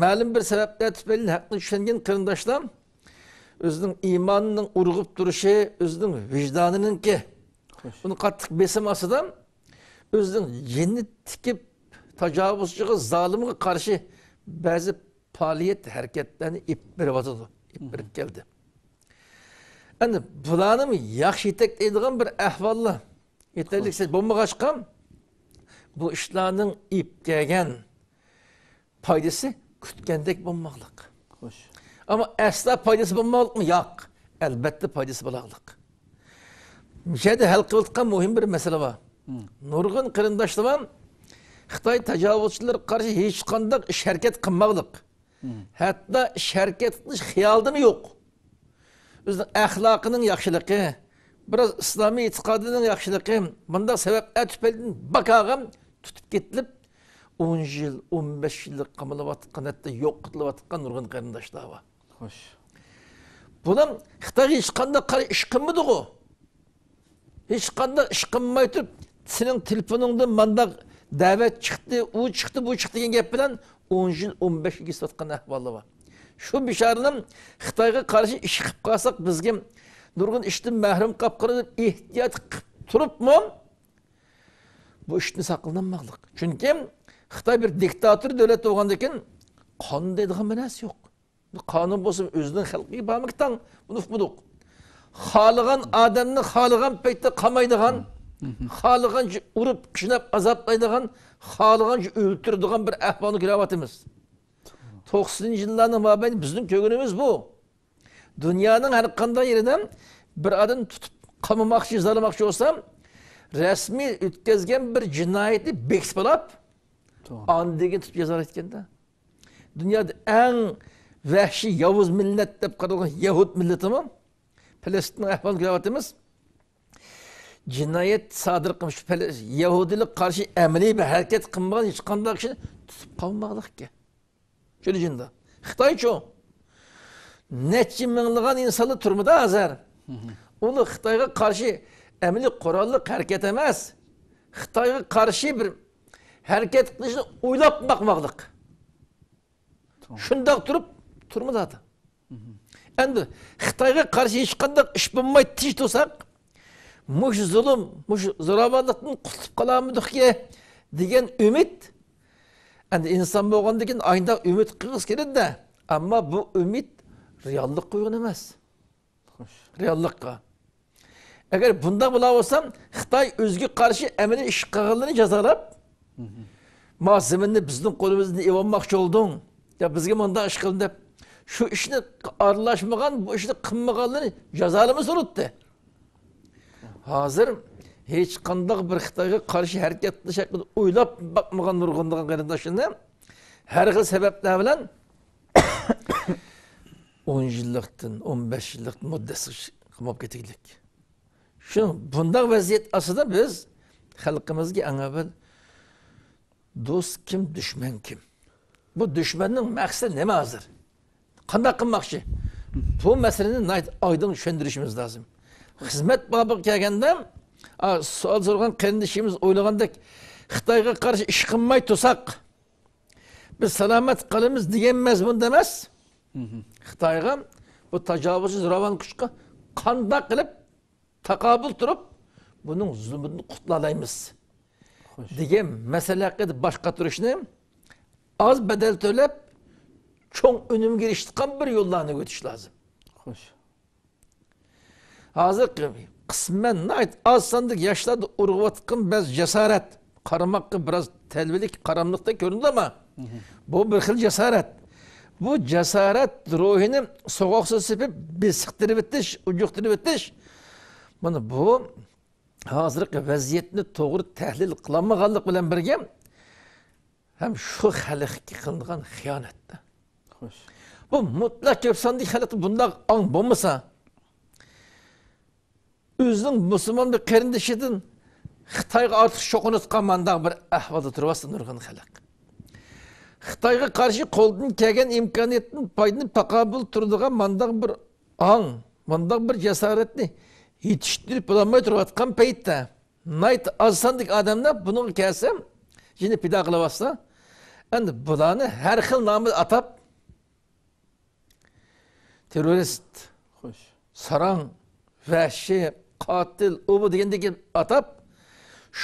مەلۇم بىر سەۋەبلەر تۈپەيلىدىن ھەقنى چۈشەنگەن قېرىنداشلار ئۆزىنىڭ ئىمانىنىڭ ئۇرغۇپ تۇرۇشى، ئۆزىنىڭ ۋىجدانىنىڭكى، بۇنى قاتتىق بېسىم ئاستىدا ئۆزىنىڭ جېنىنى تىكىپ، تاجاۋۇزچىغا، زالىمغا قارشى بەزى پائالىيەت، ھەرىكەتلەرنى ئېلىپ بېرىۋاتىدۇ، ئېلىپ بېرىپ كەلدى. ئەمدى بۇلارنىمۇ ياخشى يېتەكلەيدىغان بىر ئەھۋاللار يېتەرلىكسىز بولمىغاچقا، بۇ ئىشلارنىڭ ئېلىپ كەلگەن پايدىسى كۈتكەندەك بولماقلىق. خوش. ئەمما ئەسلا پايدىسى بولماقلىقمۇ؟ ياق. ئەلۋەتتە پايدىسى بولاغلىق. مۇشۇ يەردە ھەل قىلىۋاتقان مۇھىم بىر مەسىلە بار. مم. نۇرغۇن قېرىنداشلار خىتاي تاجاۋۇزچىلىرىغا قارشى ھېچقانداق ئىش ھەرىكەت قىلماقلىق. مم. ھەتتا ئىش ھەرىكەت قىلىش خىيالىدىمۇ يوق. ئۆزىنىڭ ئەخلاقىنىڭ ياخشىلىقى، بىراز ئىسلامىي ئېتىقادىنىڭ ياخشىلىقى، مۇنداق سەۋەبلەر تۈپەيلىدىن باكاغا تۇتۇپ كېتىلىپ، ئون يىل، ئون بەش يىللىق قامىلىۋاتقان، ھەتتا يوقىتىلىۋاتقان نۇرغۇن قېرىنداشلار بار. خوش. بۇلار خىتايغا ھېچقانداق قارا ئىش قىلمىدىغۇ. ھېچقانداق ئىش قىلماي تۇرۇپ، سېنىڭ تېلېفونۇڭدىن مانداق دەۋەت چىقتى، ئۇ چىقتى، بۇ چىقتى دېگەن گەپ بىلەن ئون يىل، ئون بەش يىل كېسىۋاتقان ئەھۋاللار بار. شۇ بىچارىنىڭ خىتايغا قارشى ئىش قىلىپ قالساق، بىزگە نۇرغۇن ئىشتىن مەھرۇم قاپ قالىدۇ دەپ ئېھتىيات قىلىپ تۇرۇپمۇ، بۇ ئىشتىن ساقلىنالماقلىق. چۈنكى خىتاي بىر دىكتاتور دۆلەت بولغاندىكىن، قانۇن دەيدىغان بىر نەرسە يوق. قانۇن بولسا ئۆزىنىڭ خەلقىگە بارمىكى تەڭ، بۇنى ئۇقمىدۇق. خالىغان ئادەمنى خالىغان پەيتتە قامايدىغان، خالىغانچە ئۇرۇپ، قىيناپ، ئازابلايدىغان، خالىغانچە ئۆلتۈرىدىغان بىر ئەھۋالغا كىرىۋاتىمىز. توقسىنىنچى يىللارنىڭ مابەينى بىزنىڭ كۆرگىنىمىز بۇ. دۇنيانىڭ ھەر قانداق يېرىدە بىر ئادەمنى تۇتۇپ قامىماقچى، جازالىماقچى بولسا، رەسمىي ئۆتكەزگەن بىر جىنايىتى بېكىتىپ ئالاپ، توغرا. ئاندىن كېيىن تۇتۇپ جازالايدىكەن-دە. دۇنيادا ئەڭ ۋەھشىي ياۋۇز مىللەت دەپ قارالغان يەھۇد مىللىتىمۇ، پەلەستىننىڭ ئەھۋالىنى كۆرۈۋاتىمىز. جىنايەت سادىر قىلمىش، پەلەس-، يەھۇدىيلارغا قارشى ئەمەلىي بىر ھەرىكەت قىلمىغان ھېچقانداق كىشىنى تۇتۇپ قامىماقلىق ئىكەن. شۇنى جىندا. خىتايچۇ؟ نەچچە مىڭلىغان ئىنسانلار تۈرمىدە ھازىر. ئۇلار خىتايغا قارشى ئەمەلىي قوراللىق ھەرىكەت ئەمەس. خىتايغا قارشى بىر ھەرىكەت قىلىشنى ئويلاپ باقماقلىق. شۇنداق تۇرۇپ، تۈرمىدە. ئەمدى خىتايغا قارشى ھېچقانداق ئىش بولماي تىنچ تۇرساق، مۇشۇ زۇلۇم، مۇشۇ زوراۋانلىقتىن قۇتۇلۇپ قالامدۇقكى دېگەن ئۈمىد، ئەمدى ئىنسان بولغاندىكىن ئاينداق ئۈمىد قىلغۇسى كېلىدۇ-دە. ئەمما بۇ ئۈمىد رېئاللىققا ئۇيغۇن ئەمەس. خوش. رېئاللىققا. ئەگەر بۇنداق بولا بولسا، خىتاي ئۆزىگە قارشى ئەمەلىي ئىش قىلغانلىرىنى جازالاپ، ما زېمىننى بىزنىڭ قولىمىزدىن ئېلىۋالماقچى بولدۇڭ، يا بىزگە مۇنداق ئىش قىلدىڭ دەپ، شۇ ئىشنى ئارىلاشمىغان، بۇ ئىشنى قىلمىغانلىرىنى جازالىمىسا بولاتتى. ھازىر ھېچقانداق بىر خىتايغا قارشى ھەرىكەت قىلىش ھەققىدە ئويلاپ باقمىغان نۇرغۇنلىغان قېرىنداشلىرىنى ھەر خىل سەۋەبلەر بىلەن ئون يىللىقتىن، ئون بەش يىللىق مۇددەتسىز قاماپ كەتكۈدەك. شۇ، بۇنداق ۋەزىيەت ئاستىدا بىز خەلقىمىزگە ئەڭ ئەۋۋەل دوست كىم، دۈشمەن كىم؟ بۇ دۈشمەننىڭ مەقسىتى نېمە ھازىر؟ قانداق قىلماقچى؟ بۇ مەسىلىنى ناھايىتى ئايدىڭ چۈشەندۈرۈشىمىز لازىم. خىزمەت بابىغا كەلگەندە، ئا، سوئال سورىغان قېرىندىشىمىز ئويلىغاندەك، خىتايغا قارشى ئىش قىلماي تۇرساق، بىز سالامەت قالىمىز دېگەن مەزمۇندا ئەمەس. خىتايغا، بۇ تاجاۋۇزچى زوراۋان كۈچكە قانداق قىلىپ تاقابىل تۇرۇپ، بۇنىڭ زۇلمىدىن قۇتۇلالايمىز خوش. دېگەن مەسىلە ھەققىدە باش قاتۇرۇشنى، ئاز بەدەل تۆلەپ، چوڭ ئۈنۈمگە ئېرىشىدىغان بىر يوللارنى ئۆتۈش لازىم. خوش. ھازىر قىسمەن ناھايىتى ئاز ساندىكى ياشلاردا ئۇرغۇۋاتقان بەزى جاسارەت، قارىماققا بىراز تەلۋىلىك، قاراملىقتەك كۆرۈنىدۇ، ئەمما بۇ بىر خىل جاسارەت. بۇ جاسارەت روھىنى سوغۇقسىز سېپىپ، بېسىقتۇرۇۋېتىش، ئۇجۇقتۇرۇۋېتىش، مانا بۇ ھازىرقى ۋەزىيەتنى توغرا تەھلىل قىلالمىغانلىق بىلەن بىرگە، ھەم شۇ خەلققە قىلىنغان خىيانەت. خوش. بۇ مۇتلەق كۆپ ساندىكى خەلقتە بۇنداق ئاڭ بولمىسا، ئۆزىنىڭ مۇسۇلمان بىر قېرىندىشىدىن خىتايغا ئارتۇق چوقۇنۇۋاتقان مانداق بىر ئەھۋالدا تۇرۇۋاتسا نۇرغۇن خەلق. خىتايغا قارشى قولدىن كەلگەن ئىمكانىيەتتىن پايدىلىنىپ تاقابىل تۇرىدىغان مانداق بىر ئاڭ، مانداق بىر جاسارەتنى يېتىشتۈرۈپ بولالماي تۇرۇۋاتقان پەيتتە، ناھايىتى ئاز ساندىكى ئادەملەر بۇنىڭغا كەلسە، جېنى پىدا قىلىۋاتسا، ئەمدى بۇلارنى ھەر خىل نامدا ئاتاپ، تېررورىست، خوش. ساراڭ، ۋەھشىي، قاتىل، ئۇ بۇ دېگەندەك ئاتاپ،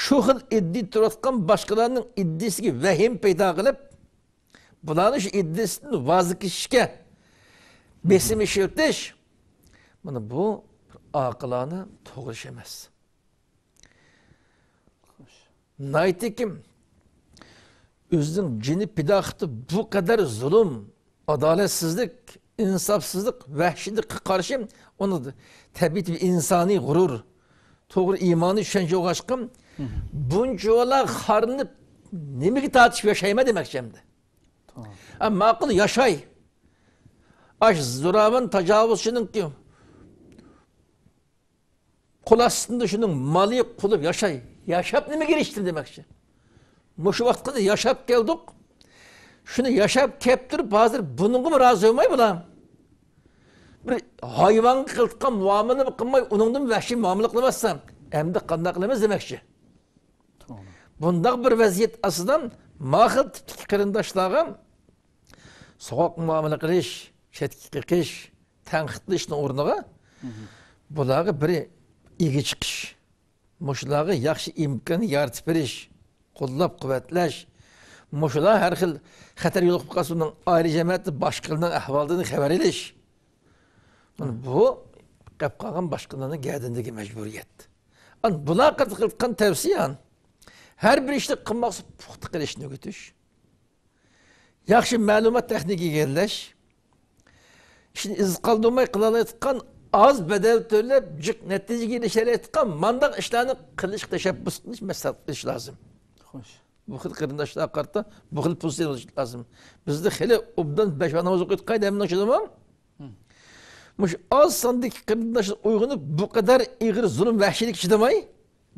شۇ خىل ئىدىيە تۇرۇۋاتقان باشقىلارنىڭ ئىدىيىسىگە ۋەھىمە پەيدا قىلىپ، بۇلارنى شۇ ئىدىيىسىدىن ۋاز كېچىشكە بېسىم ئىشلىتىش، مانا بۇ بىر ئاقىلانە، توغرا ئىش ئەمەس. ناھايىتى كىم ئۆزىنىڭ جېنى پىدا قىلىپ بۇ قەدەر زۇلۇم، ئادالەتسىزلىك، ئىنساپسىزلىق، ۋەھشىيلىكقا قارشى ئۇنىڭ تەبىئىتى ئىنسانىي غۇرۇر، توغرا ئىمانىي چۈشەنچە بولغاچقا، بۇنچىۋالا خارلىنىپ نېمىگە تارتىشىپ ياشايمەن دېمەكچى ئەمدى. ھە، ماقۇل، ياشاي. ئاش زوراۋان تاجاۋۇزچىنىڭكى قول ئاستىدا شۇنىڭ مالى قۇلۇپ ياشاي. ياشاپ نېمىگە ئېرىشتىم دېمەكچى. مۇشۇ ۋاقىتقىچە ياشاپ كەلدۇق. شۇنى ياشاپ كەپ تۇرۇپ، ھازىر بۇنىڭغىمۇ رازى بولماي بۇلار. بىر ھايۋانغا قىلىدىغان مۇئامىلىنى قىلماي، ئۇنىڭدىن ۋەھشىي مۇئامىلە قىلىۋاتسا، ئەمدى قانداق قىلىمىز دېمەكچى. توغرا. بۇنداق بىر ۋەزىيەت ئاستىدا ما خىل تىپتىكى قېرىنداشلارغا سوغۇق مۇئامىلە قىلىش، چەتكە قېقىش، تەنقىدلەشنىڭ ئورنىغا بۇلارغا بىر ئىگە چىقىش، مۇشۇلارغا ياخشى ئىمكان يارىتىپ بېرىش، قوللاپ-قۇۋۋەتلەش، مۇشۇلار ھەر خىل خەتەر يولۇقۇپ قالسا، ئۇنىڭ ئائىلە جەمەتتە باشقىلارنىڭ ئەھۋالىدىن خەۋەر ئېلىش. مانا بۇ قېلىپ قالغان باشقىلارنىڭ گەدىنىدىكى مەجبۇرىيەت. ئان بۇلارغا قىلىدىغان تەۋسىيە، ھەر بىر ئىشنى قىلماقسىز پۇختا قىلىشنى ئۆگىتىش. ياخشى مەلۇمات تېخنىكىگە ئىگىلەش. ئىشنى ئىز قالدۇرماي قىلالايدىغان، ئاز بەدەل تۆلەپ جىق نەتىجىگە ئېرىشەلەيدىغان مانداق ئىشلارنى قىلىشقا تەشەببۇس قىلىش، مەسلىھەت قىلىش لازىم. خوش. بۇ خىل قېرىنداشلارغا قارىتا بۇ خىل پوزىتسىيە بولۇش لازىم. بىزدە خېلى ئوبدان بەش ۋاق ناماز ئوقۇيدىغان ئادەمنىڭ ئىچىدىمۇ مۇشۇ ئاز ساندىكى قېرىنداشلار ئويغىنىپ، بۇ قەدەر ئېغىر زۇلۇم، ۋەھشىيلىككە چىدىماي،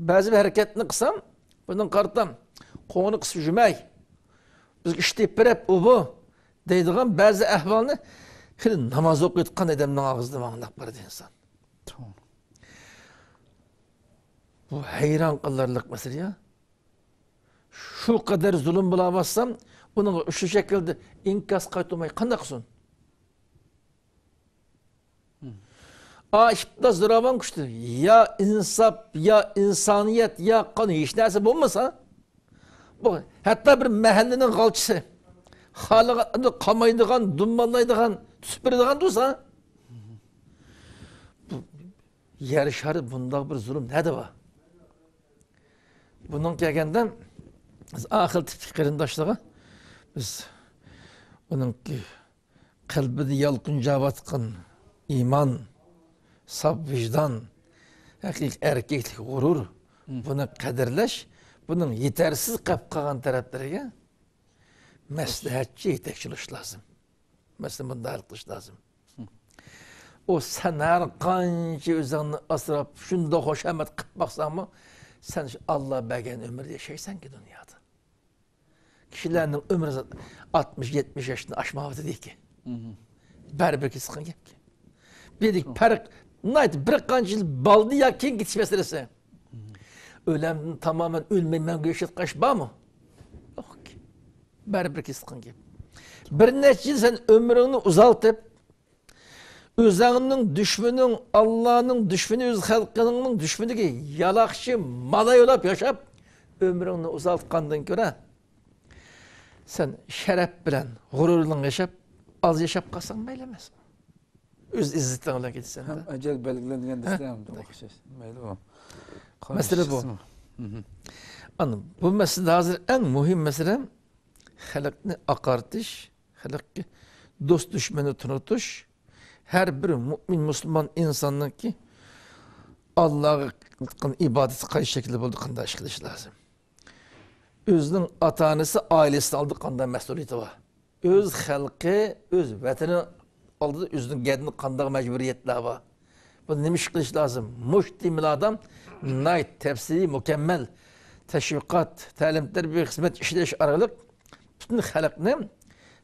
بەزى بىر ھەرىكەتنى قىلسام، بۇنىڭ قارىتا قوڭىنى قىسىپ يۈرمەي، بىزگە ئىش تېپىپ بېرىپ، ئۇ بۇ دەيدىغان بەزى ئەھۋالنى خېلى ناماز ئوقۇيدىغان ئادەمنىڭ ئاغزىدىن ئاڭلاپ بارىدۇ ئىنسان. بۇ ھەيران قالارلىق مەسىلە يا. شۇ قەدەر زۇلۇم بولۇۋاتسام، ئۇنىڭغا شۇ شەكىلدە ئىنكاس قايتۇرماي قانداق قىلسۇن؟ ئا، ئىپتىدا زوراۋان كۈچتە يا ئىنساپ، يا ئىنسانىيەت، يا قانۇن، ھېچ نەرسە بولمىسا، بۇ ھەتتا بىر مەھەللىنىڭ غالچىسى خالىغان قامايدىغان، دۇمبالايدىغان، تۇتۇپ بېرىدىغان تۇرسا، بۇ يەر شارى بۇنداق بىر زۇلۇم نەدە بار؟ بۇنىڭ كەلگەندە بىز ئا خىل تىپتىكى قېرىنداشلارغا بىز ئۇنىڭكى قەلبىدە يالقۇنجاۋاتقان ئىمان، ساپ ۋىجدان، ھەقىقىي ئەركەكلىك، غۇرۇر، بۇنى قەدىرلەش، بۇنىڭ يېتەرسىز قېلىپ قالغان تەرەپلىرىگە مەسلىھەتچى، يېتەكچى بولۇش لازىم. مەسىلىنى بۇنداق ھەل قىلىش لازىم. ئۇ سەن ھەر قانچە ئۆزۈڭنى ئاسراپ، شۇنداق خۇشامەت قىلىپ باقساڭمۇ، سەن شۇ ئاللا بەرگەن ئۆمۈردە ياشايسەنكى دۇنيادا. كىشىلەرنىڭ ئۆمرى ئاتمىش، يەتمىش ياشتىن ئاشمايۋاتىدىكى. بەرىبىر كېسىققان گەپكەن. بىردىكى پەرق ناھايىتى بىر قانچە يىل بالدى يا كېيىن كېتىش مەسىلىسى. ئۆلەمدىن تامامەن ئۆلمەي مەڭگۈ ياشايدىغان ئىش بارمۇ؟ يوق. بەرىبىر كېسىققان گەپ. بىر نەچچە يىل سەن ئۆمرۈڭنى ئۇزالتىپ، ئۆزۈڭنىڭ دۈشمىنىڭ، ئاللانىڭ دۈشمىنى، ئۆز خەلقىنىڭ دۈشمىنىگە يالاقچى، مالاي بولاپ ياشاپ، ئۆمرۈڭنى ئۇزالتقاندىن كۆرە، سەن شەرەپ بىلەن، غۇرۇر بىلەن ياشاپ، ئاز ياشاپ قالساڭ مەيلى ئەمەسمۇ؟ ئۆز ئىززىتىڭ بىلەن كېتىسەن. ھەم ئەجەل بەلگىلەنگەن دېسە ھەم ئوخشاش. مەيلى بۇ. مەسىلە بۇ. ئەنە بۇ مەسىلىدە ھازىر ئەڭ مۇھىم مەسىلە خەلقنى ئاقارتىش، خەلقكە دوست دۈشمەننى تونۇتۇش، ھەر بىر مۇئمىن مۇسۇلمان ئىنساننىڭكى ئاللاغا قىلغان ئىبادىتى قايسى شەكىلدە بولىدۇ، قانداق ئىش قىلىشى لازىم؟ ئۆزىنىڭ ئاتا-ئانىسى، ئائىلىسىنىڭ ئالدىدا قانداق مەسئۇلىيىتى بار؟ ئۆز خەلقى، ئۆز ۋەتىنى ئالدىدا ئۆزىنىڭ گەدىنىدە قانداق مەجبۇرىيەتلەر بار؟ بۇ نېمە ئىش قىلىش لازىم؟ مۇشۇ تېمىلاردا ناھايىتى تەپسىلىي، مۇكەممەل تەشۋىقات، تەلىم-تەربىيە خىزمەت ئىشلەش ئارقىلىق پۈتۈن خەلقنى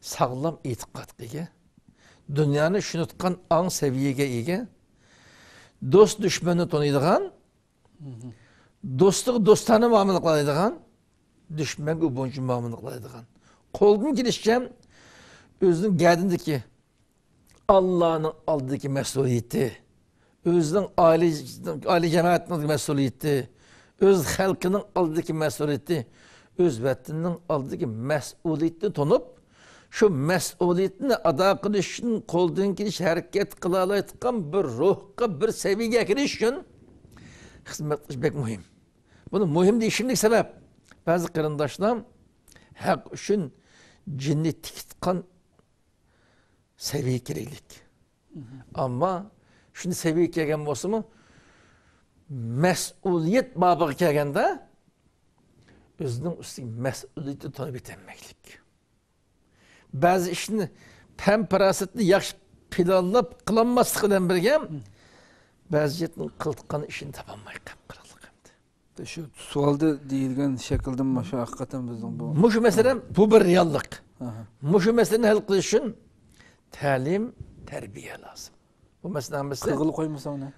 ساغلام ئېتىقادقا ئىگە، دۇنيانى چۈشىنىدىغان ئاڭ سەۋىيەگە ئىگە، دوست دۈشمەننى تونۇيدىغان، دوستىغا دوستانە مۇئامىلە قىلالايدىغان، دۈشمەنگە بۇنچە مۇئامىلە قىلالايدىغان. قولدىن كېلىشىچە ئۆزىنىڭ گەدىنىدىكى، ئاللانىڭ ئالدىدىكى مەسئۇلىيىتى، ئۆزىنىڭ ئائىلە، ئائىلە جەمەتىنىڭ مەسئۇلىيىتى، ئۆز خەلقىنىڭ ئالدىدىكى مەسئۇلىيىتى، ئۆز ۋەتىنىنىڭ ئالدىدىكى مەسئۇلىيىتىنى تونۇپ، شۇ مەسئۇلىيىتىنى ئادا قىلىش ئۈچۈن قولدىن كېلىشىچە ھەرىكەت قىلالايدىغان بىر روھقا، بىر سەۋىيەگە كىرىش ئۈچۈن خىزمەت قىلىش بەك مۇھىم. بۇنى مۇھىم دېيىشىمدىكى سەۋەب، بەزى قېرىنداشلار ھەق ئۈچۈن جېنىنى تىكىتقان سەۋىيەگە كېلەيلىك. ئەمما شۇنى سەۋىيەگە كەلگەن بولسىمۇ، مەسئۇلىيەت بابىغا كەلگەندە، ئۆزىنىڭ ئۈستىگە مەسئۇلىيىتىنى تونۇپ يېتەلمەيلىك. بەزى ئىشنى پەن-پاراسەتنى ياخشى پىلانلاپ قىلالماسلىق بىلەن بىرگە، بەزى جەھەتتىن قىلىدىغان ئىشىنى تاپالماي قېلىپ قالىدۇ. شۇ سوئالدا دېيىلگەن شەكىلدىن مۇشۇ ھەقىقەتەن بىزنىڭ بۇ مۇشۇ مەسىلە، بۇ بىر رېئاللىق. ئاھا. مۇشۇ مەسىلىنى ھەل قىلىش ئۈچۈن تەلىم، تەربىيە لازىم. بۇ مەسىلىنىڭ ھەممىسى قىلغىلى قويمىساڭ نە؟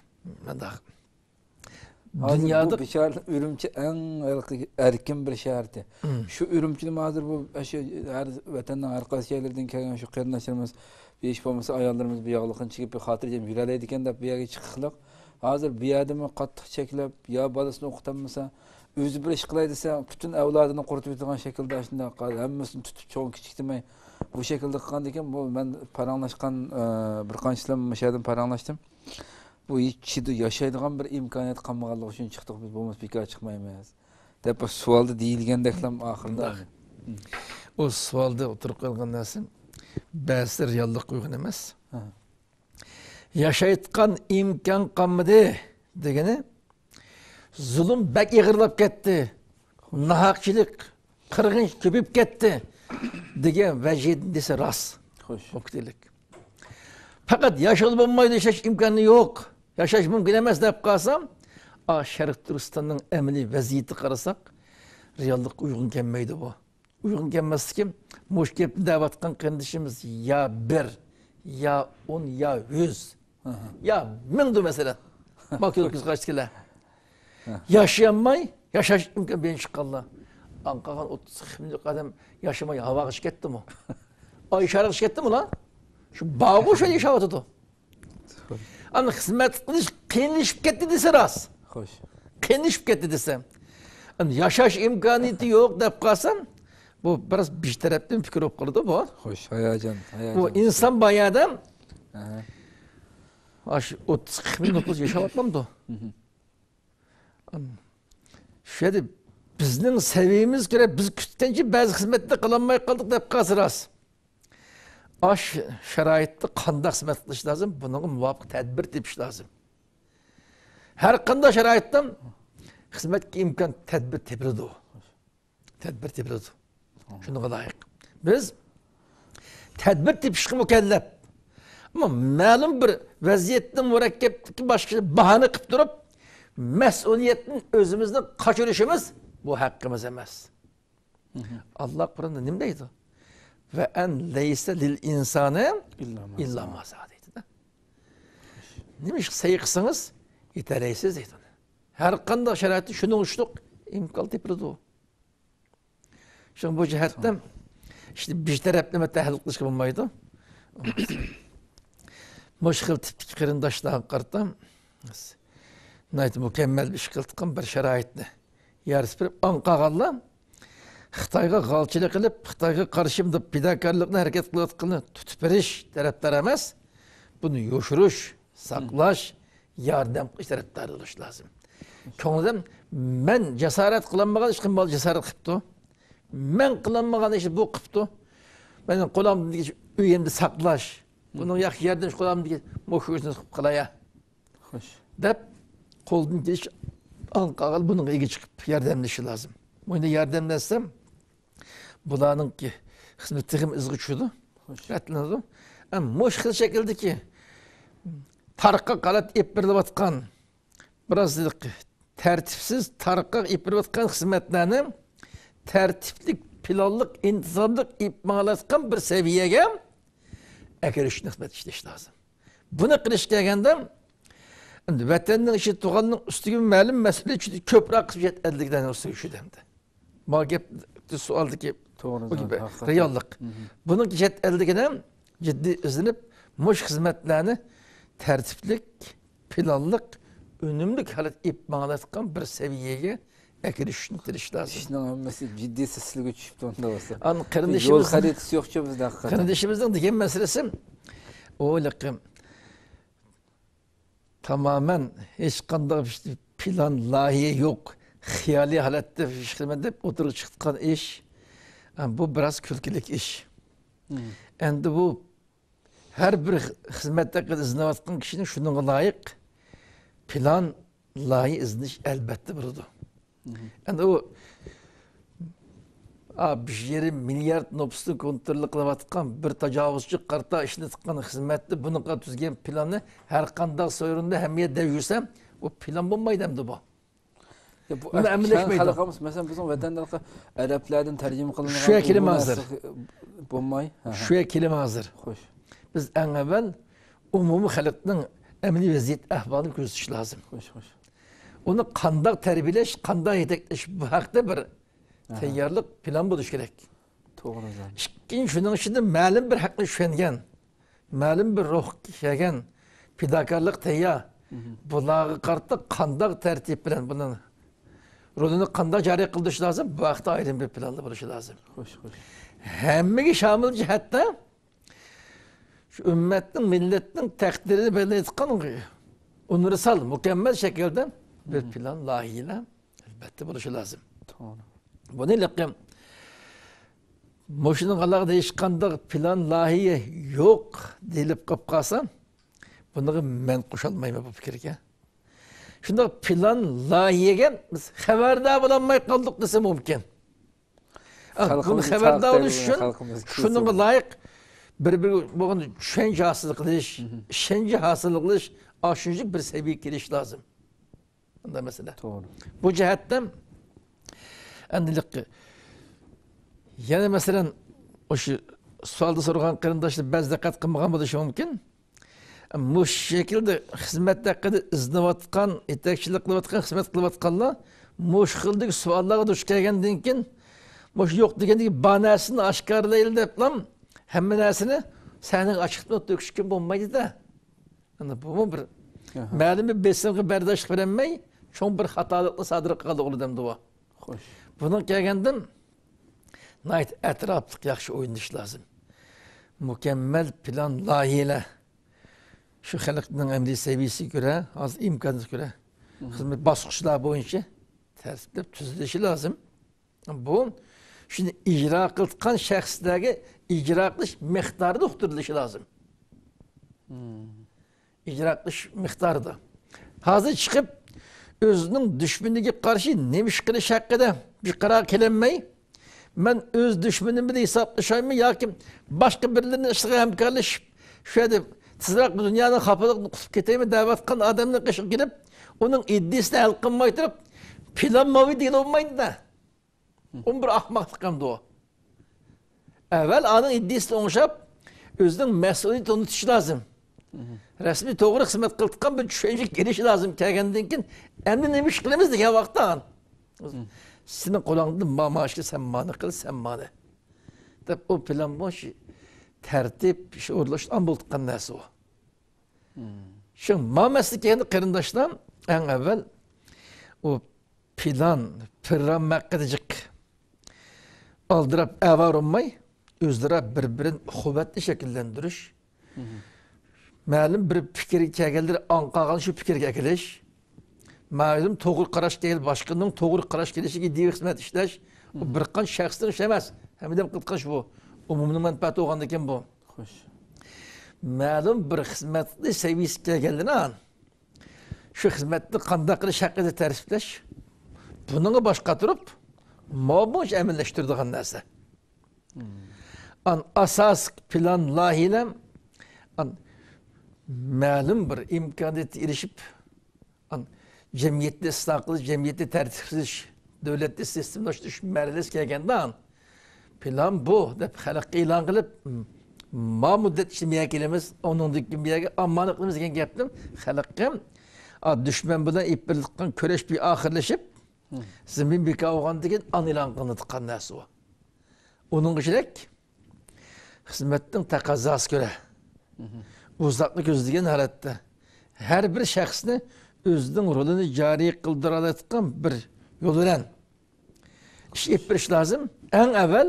مۇنداق. ھازىر دۇنيادا بۇ بىچارە ئۈرۈمچى ئەڭ ھېلىقى ئەركىن بىر شەھەرتى. مم. شۇ ئۈرۈمچىدىمۇ ھازىر بۇ، شۇ ھەر ۋەتەننىڭ ھەر قايسى جايلىرىدىن كەلگەن شۇ قېرىنداشلىرىمىز، ھېچ بولمىسا ئاياللىرىمىز بۇ ياغلىقىنى چېكىپ، بىر خاتىرجەم يۈرەلەيدىكەن دەپ بۇ يەرگە چىققىلىق. ھازىر بۇ يەردىمۇ قاتتىق چەكلەپ، يا بالىسىنى ئوقۇتالمىسا، ئۆزى بىر ئىش قىلاي دېسە، پۈتۈن ئەۋلادىنى قۇرۇتۇۋېتىدىغان شەكىلدە ئاشۇنداق ھەممىسىنى تۇتۇپ، چوڭ كىچىك دېمەي، بۇ شەكىلدە قىلغاندىكىن، بۇ مەن پاراڭلاشقان، ئە، بىر قانچىسىلەر مۇشۇ يەردىن پاراڭلاشتىم. بۇ ھېچ كىشىدە ياشايدىغان بىر ئىمكانىيەت قالمىغانلىقى ئۈچۈن چىقتۇق بىز، بولمىسا بىكار چىقمايمىز، دەپ بۇ سوئالدا دېيىلگەندەكلا ئاخىرىدا. مۇنداق. ئۇ سوئالدا ئوتتۇرىغا قويۇلغان نەرسە بەزىسى رېئاللىققا ئۇيغۇن ئەمەس. ھە. ياشايدىغان ئىمكان قالمىدى دېگىنى، زۇلۇم بەك ئېغىرلاپ كەتتى، ناھەقچىلىك، قىرغىنچىلىق كۆپىيىپ كەتتى دېگەن ۋەجىدىن دېسە راست. خوش. ئوكتىلىك. پەقەت ياشاۋ بولمايدۇ، ياشاش ئىمكانى يوق، ياشاش مۇمكىن ئەمەس دەپ قالسام، ئا، شەرقىي تۈركىستاننىڭ ئەمەلىي ۋەزىيىتىگە قارىساق، رېئاللىققا ئۇيغۇن كەلمەيدۇ بۇ. ئۇيغۇن كەلمەسلىكى، مۇشۇ گەپنى دەۋاتقان قېرىندىشىمىز يا بىر، يا ئون، يا يۈز، ئاھا. يا مىڭدۇ مەسىلەن. ماكۇ كۆز قاراشتىكىلەر. ھە. ياشىيالماي، ياشاش ئىمكان بېرىپ چىققانلار. ئاڭ قالغان ئوتتۇز قىرىق مىليون ئادەم ياشىماي ھاۋاغا چىقىپ كەتتىمۇ؟ ئاي شارىغا چىقىپ كەتتىمۇ ئۇلار؟ شۇ بارغۇ شۇ ياشاۋاتىدۇ. ئەمما خىزمەت قىلىش قىيىنلىشىپ كەتتى دېسە راست. خوش. قىيىنلىشىپ كەتتى دېسە. ئەمما ياشاش ئىمكانىيىتى يوق دەپ قالسام، بۇ بىراز بىر تەرەپتىن پىكىر بولۇپ قالىدۇ بۇ. خوش، ھاياجان، ھاياجان. بۇ ئىنسان بار يەردە، ئەھە. ئاشۇ ئوتتۇز قىرىق مىليون نوپۇس ياشاۋاتمامدۇ؟ مھم. شۇ يەردە بىزنىڭ سەۋىيەمىزگە كۆرە بىز كۈتكەنچە بەزى خىزمەتنى قىلالماي قالدۇق دەپ قالسا راست. ئاش شارائىتتا قانداق خىزمەت قىلىش لازىم؟ بۇنىڭغا مۇۋاپىق تەدبىر تېپىش لازىم. ھەر قانداق شارائىتتا خىزمەتكە ئىمكان تەدبىر تېپىلىدۇ. تەدبىر تېپىلىدۇ. شۇنىڭغا لايىق. بىز تەدبىر تېپىشقا مۇكەللەپ. ئەمما مەلۇم بىر ۋەزىيەتنىڭ مۇرەككەپلىكى باشقا باھانە قىلىپ تۇرۇپ، مەسئۇلىيەتتىن ئۆزىمىزنى قاچۇرۇشىمىز بۇ ھەققىمىز ئەمەس. مھم. ئاللا قۇرئاندا نېمە دەيدۇ؟ «ۋە ئەن لەيسە لىل ئىنسانى ئىللا ما ئىللا سەئە» ما سەئە دەيدۇ-دە. نېمە ئىشقا سەي قىلسىڭىز، يېتەلەيسىز دەيدۇ. ھەر قانداق شارائىتتا شۇنىڭ ئۈچۈن ئىمكان تېپىلىدۇ. شۇڭا بۇ جەھەتتە ئىشنى بىر تەرەپلىمە تەھلىل قىلىشقا بولمايدۇ. مۇشۇ خىل تىپتىكى قېرىنداشلارغا قارىتا ناھايىتى مۇكەممەل بىر ئىش قىلىۋاتقان بىر شارائىتنى يارىتىپ بېرىپ، ئاڭ قالغانلار خىتايغا غالچىلىق قىلىپ، خىتايغا قارشى پىداكارلىقنى ھەرىكەت قىلىۋاتقانلارنى تۇتۇپ بېرىش تەرەپدار ئەمەس، بۇنى يوشۇرۇش، ساقلاش، ياردەم قىلىش تەرەپدار بولۇش لازىم. كۆڭلىدىن مەن جاسارەت قىلالمىغان ئىشقا مال جاسارەت قىپتۇ. مەن قىلالمىغان ئىشنى بۇ قىپتۇ. مېنىڭ قولۇمدىكى ئۆيۈمدە ساقلاش. بۇنىڭ ياخشى ياردەم قولۇمدىكى مۇشۇ ئىشنى قىلىپ قىلايا. خوش. دەپ قولدىن كېلىش ئاڭ قالغان بۇنىڭغا ئىگە چىقىپ ياردەملىشىشى لازىم. بۇنى ياردەملەتسەم، بۇلارنىڭكى خىزمىتى تېخىمۇ ئىزغا چۈشىدۇ، خوش. رەتلىنىدۇ. ئەم، مۇشۇ خىل شەكىلدىكى تارقاق ھالەتتە ئېلىپ بېرىلىۋاتقان، بىراز تەرتىپسىز، تارقاق ئېلىپ بېرىلىۋاتقان خىزمەتلەرنى تەرتىپلىك، پىلانلىق، ئىنتىزاملىق ئېلىپ ماڭىۋاتقان بىر سەۋىيەگە ئەكىرىشنى خىزمەت ئىشلەش لازىم. بۇنى قىلىش كەلگەندە، ئەمدى ۋەتەننىڭ ئىچى، تۇغاننىڭ ئۈستىگە مەلۇم مەسئۇلىيەت چۈشىدۇ، كۆپرەك قىسمى چەت ئەلدىكىلەرنىڭ ئۈستىگە چۈشىدۇ ئەمدى. ما گەپ سوئالدىكى بۇ گېپى، ھەقىقەتەن. رېئاللىق. مھم. بۇنىڭ چەت ئەلدىكىنى جىددىي ئىزدىنىپ، مۇشۇ خىزمەتلەرنى تەرتىپلىك، پىلانلىق، ئۈنۈملۈك ھالەتتە ئېلىپ ماڭىدىغان بىر سەۋىيەگە ئەكىرىشنى قىلىش لازىم. ئىشنىڭ ھەممىسى جىددىي سىلسىلىگە چۈشۈپتۇ ئۇنداق بولسا. ئان قېرىندىشىمىز، يول خەرىتىسى يوقچۇ بىزدە ھەقىقەتەن. قېرىندىشىمىزنىڭ دېگەن مەسىلىسى، ئۇ ھېلىقى تامامەن ھېچقانداق پىلان، لايىھە يوق، خىيالىي ھالەتتە ئىش قىلىمەن دەپ ئوتتۇرىغا چىققان ئىش، بۇ بىراز كۈلكىلىك ئىش. مم. ئەمدى بۇ ھەر بىر خىزمەت ھەققىدە ئىزدىنىۋاتقان كىشىنىڭ شۇنىڭغا لايىق پىلان، لايىھە ئىزدىنىش ئەلۋەتتە بولىدۇ. ئەمدى ئۇ، ئا، بىر يېرىم مىليارد نوپۇسنى كونترول قىلىۋاتقان بىر تاجاۋۇزچى قارتا ئىشلىتىۋاتقان خىزمەتتە بۇنىڭغا تۈزگەن پىلاننى ھەر قانداق سورۇندا ھەممە يەردە دەپ يۈرسە، ئۇ پىلان بولمايدۇ ئەمدى بۇ. يا، بۇ بۇنى ئەمەلىيلەشمەيدۇ. خەلقىمىز، مەسىلەن، بىزنىڭ ۋەتەندە ئەرەبلەردىن تەرجىمە قىلىنغان شۇ يەرگە كېلىمەن ھازىر. بولماي. ھە، ھە. شۇ يەرگە كېلىمەن ھازىر. خوش. بىز ئەڭ ئەۋۋەل ئومۇمىي خەلقنىڭ ئەمەلىي ۋەزىيەت ئەھۋالىنى كۆزىتىش لازىم. خوش، خوش. ئۇنى قانداق تەربىيەلەش، قانداق يېتەكلەش، بۇ ھەقتە بىر ئەھە. تەييارلىق پىلان بولۇشى كېرەك. توغرا، زادى. ئىككىنچى، شۇنىڭ ئىچىدە مەلۇم بىر ھەقنى چۈشەنگەن، مەلۇم بىر روھقا كەلگەن، پىداكارلىق تەييار. بۇلارغا قارىتا قانداق تەرتىپ بىلەن بۇنىڭ رولىنى قانداق جارى قىلدۇرۇش لازىم؟ بۇ ھەقتە ئايرىم بىر پىلانلار بولۇشى لازىم. خوش، خوش. ھەممىگە شامىل جەھەتتە شۇ ئۈممەتنىڭ، مىللەتنىڭ تەقدىرىنى بەلگىلەيدىغان ئۇنىۋېرسال، مۇكەممەل شەكىلدە بىر پىلان، لايىھەلەر ئەلۋەتتە بولۇشى لازىم. توغرا. بۇنى ھېلىقى مۇشۇنىڭ ئالاقىدە ھېچقانداق پىلان، لايىھە يوق دېيىلىپ قېلىپ قالسا، بۇنىڭغا مەن قوشۇلمايمەن بۇ پىكىرگە. شۇنداق پىلان، لايىھەگە بىز خەۋەردار بولالماي قالدۇق دېسە مۇمكىن. ئا، بۇنى خەۋەردار بولۇش ئۈچۈن شۇنىڭغا لايىق بىر-بىرىگە بولغان چۈشەنچە ھاسىل قىلىش، ئىشەنچ ھاسىل قىلىش، ئاشۇنچىلىك بىر سەۋىيەگە كېلىش لازىم. مۇنداق مەسىلە. توغرا. بۇ جەھەتتىن ئەمدى يەنە مەسىلەن، ئاشۇ سوئالدا سورىغان قېرىنداشلار بەزى دىققەت قىلمىغان بولۇشى مۇمكىن. مۇشۇ شەكىلدە خىزمەت ھەققىدە ئىزدىنىۋاتقان، يېتەكچىلىك قىلىۋاتقان، خىزمەت قىلىۋاتقانلار مۇشۇ خىلدىكى سوئاللارغا دۇچ كەلگەندىن كېيىن، مۇشۇ يوق دېگەندىكى بار نەرسىنى ئاشكارىلايلى دەپلا ھەممە نەرسىنى سەھنىگە ئاچىقىپ تۆكۈشكە بولمايدۇ-دە. ئەنە بۇمۇ بىر ئەھە. مەلۇم بىر بېسىمغا بەرداشلىق بېرەلمەي، چوڭ بىر خاتالىقنى سادىر قىلغانلىقى ئۇلىدەمدۇ بۇ. خوش. بۇنىڭغا كەلگەندىن، ناھايىتى ئەتراپلىق ياخشى ئويلىنىش لازىم. مۇكەممەل پىلان، لايىھەلەر شۇ خەلقنىڭ ئەمەلىي سەۋىيەسىگە كۆرە، ھازىر ئىمكانىيىتىگە كۆرە، خىزمەت باسقۇچلار بويىچە تەرتىپلەپ تۈزۈلۈشى لازىم. بۇ شۇنى ئىجرا قىلىدىغان شەخسلەرگە ئىجرا قىلىش مىقدارىدا ئۇقتۇرۇلۇشى لازىم. ئىجرا قىلىش مىقدارىدا. ھازىر چىقىپ، ئۆزىنىڭ دۈشمىنىگە قارشى نېمە ئىش قىلىش ھەققىدە بىر قارارغا كېلەلمەي، مەن ئۆز دۈشمىنىم بىلەن ھېسابلىشايمەن ياكى باشقا بىرلىرىنىڭ ئىشىغا ھەمكارلىشىپ، شۇ يەردە تېزرەك بۇ دۇنيانىڭ خاپىلىقىدىن قۇتۇلۇپ كېتەيمەن دەۋاتقان ئادەمنىڭ قېشىغا كېلىپ، ئۇنىڭ ئىدىيىسىنى ھەل قىلماي تۇرۇپ، پىلان ماۋۇ دېگىلى بولمايدۇ-دە. ئۇمۇ بىر ئەخمەقلىق ئەمدى ئۇ. ئەۋۋەل ئانىڭ ئىدىيىسىنى ئوڭشاپ، ئۆزىنىڭ مەسئۇلىيىتىنى تونۇتۇش لازىم. رەسمىي توغرا خىزمەت قىلىدىغان بىر چۈشەنچىگە كېلىش لازىم. كەلگەندىن كېيىن، ئەمدى نېمە ئىش قىلىمىز دېگەن ۋاقىتتا، سېنىڭ قولۇڭدىن ما-، ما ئىشنى سەن مانى قىل، سەن مانى. دەپ ئۇ پىلان بوش، تەرتىپ، ئىش ئورۇنلاشتۇرۇپ بولىدىغان نەرسە ئۇ. شۇ ما مەسىلىگە كەلگەندە قېرىنداشلار، ئەڭ ئەۋۋەل ئۇ پىلان، پىرام ھەققىدە جىق ئالدىراپ ئەۋارە بولماي، ئۆزئارا بىر-بىرىنى ئۇخۇۋەتنى شەكىللەندۈرۈش. مەلۇم بىر پىكىرگە كەلگەنلىرى ئاڭ قالغان شۇ پىكىرگە ئەكېلىش. مەلۇم توغرا قاراش كەلگەن باشقىنىڭ توغرا قاراش كېلىشىگە ئىدىيە خىزمەت ئىشلەش. بۇ بىر قانچە شەخسنىڭ ئىشى ئەمەس. ھەممىدىن قىلىدىغان ئىش بۇ. ئومۇمنىڭ مەنپەئەتى بولغاندىكىن بۇ. خوش. مەلۇم بىر خىزمەتنى سەۋىيەسىگە كەلگەنلىرى شۇ خىزمەتنى قانداق قىلىش ھەققىدە تەرتىپلەش، بۇنىڭغا باش قاتۇرۇپ، ماۋۇ بويىچە ئەمەلىيلەشتۈرىدىغان نەرسە. ئان ئاساسىي پىلان، لايىھەلەر، ئان مەلۇم بىر ئىمكانىيەتكە ئېرىشىپ، ئان جەمئىيەتنى ئىسلاھ قىلىش، جەمئىيەتنى تەرتىپلىك قىلىش، دۆلەتنى سىستېمىلاشتۇرۇش مەرھەلىسىگە كەلگەندە، پىلان بۇ دەپ خەلققە ئېلان قىلىپ، ما مۇددەت ئىچىدە بۇ يەرگە كېلىمىز، ئۇنىڭدىن كېيىن بۇ يەرگە ئامانەت قىلىمىز دېگەن گەپنى خەلققە، ئا، دۈشمەن بىلەن ئېلىپ بېرىلىدىغان كۈرەش بىر ئاخىرلىشىپ، زېمىن بىكار بولغاندىن كېيىن ئاندىن ئېلان قىلىنىدىغان نەرسە ئۇ. ئۇنىڭغا كېرەك خىزمەتنىڭ تەقەززاسىغا كۆرە، ئۇزاقنى كۆزلىگەن ھالەتتە، ھەر بىر شەخسنى ئۆزىنىڭ رولىنى جارى قىلدۇرالايدىغان بىر يول بىلەن ئىش ئېلىپ بېرىش لازىم. ئەڭ ئەۋۋەل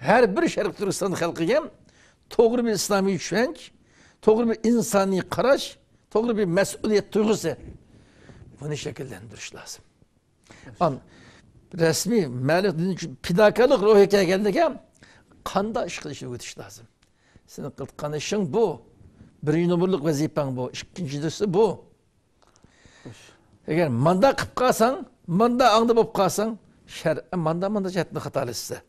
ھەر بىر شەرقىي تۈركىستان خەلقىگە توغرا بىر ئىسلامىي چۈشەنچە، توغرا بىر ئىنسانىي قاراش، توغرا بىر مەسئۇلىيەت تۇيغۇسى، بۇنى شەكىللەندۈرۈش لازىم. ئان رەسمىي مەلۇم دىن ئۈچۈن پىداكارلىق روھى كەلگەنلىكى قانداق ئىش قىلىشنى ئۆگىتىش لازىم. سېنىڭ قىلىدىغان ئىشىڭ بۇ. بىرىنچى نومۇرلۇق ۋەزىپەڭ بۇ. ئىككىنچىسى بۇ. ئەگەر ماندا قىلىپ قالساڭ، ماندا ئاڭدا بولۇپ قالساڭ، شەرئەن ماندا، ماندا جەھەتتىن خاتالىشىسەن.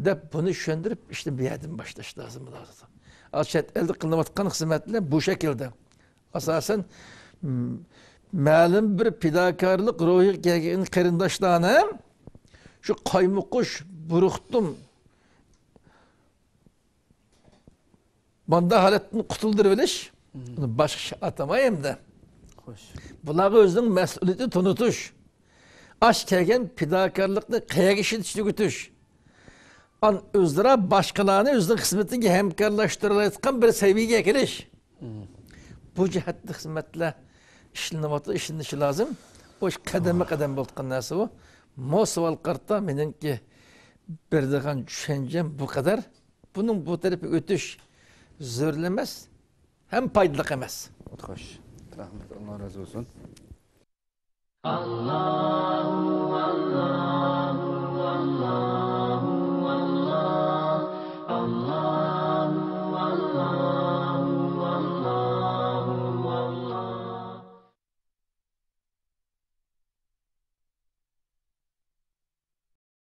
دەپ بۇنى چۈشەندۈرۈپ، ئىشنى بۇ يەردىن باشلاش لازىم بولىدۇ. ئا، چەت ئەلدە قىلىنىۋاتقان خىزمەتلەر بۇ شەكىلدە. ئاساسەن، م-، مەلۇم بىر پىداكارلىق روھىغا كەلگەن قېرىنداشلارنى شۇ قايمۇقۇش، بۇرۇقتۇم، ماندا ھالەتتىن قۇتۇلدۇرۇۋېلىش، بۇنى باشقا ئىش ئاتىماي ئەمدى. خوش. بۇلارغا ئۆزىنىڭ مەسئۇلىيىتىنى تونۇتۇش، ئاش كەلگەن پىداكارلىقنى قەيەرگە ئىشلىتىشنى ئۆگىتىش، ئان ئۆزئارا باشقىلارنى ئۆزىنىڭ خىزمىتىگە ھەمكارلاشتۇرالايدىغان بىر سەۋىيەگە ئەكېلىش. بۇ جەھەتتە خىزمەتلەر ئىشلىنىۋاتىدۇ، ئىشلىنىشى لازىم. بۇ ئىش قەدەممۇ قەدەم بولۇۋاتقان نەرسە بۇ. مۇ سوئال قارىتا مېنىڭكى بېرىدىغان چۈشەنچەم بۇ قەدەر. بۇنىڭ بۇ تەرىپىگە ئۆتۈش زۆرۈر ئەمەس، ھەم پايدىلىق ئەمەس. خوش. رەھمەت، ئاللا رازى بولسۇن.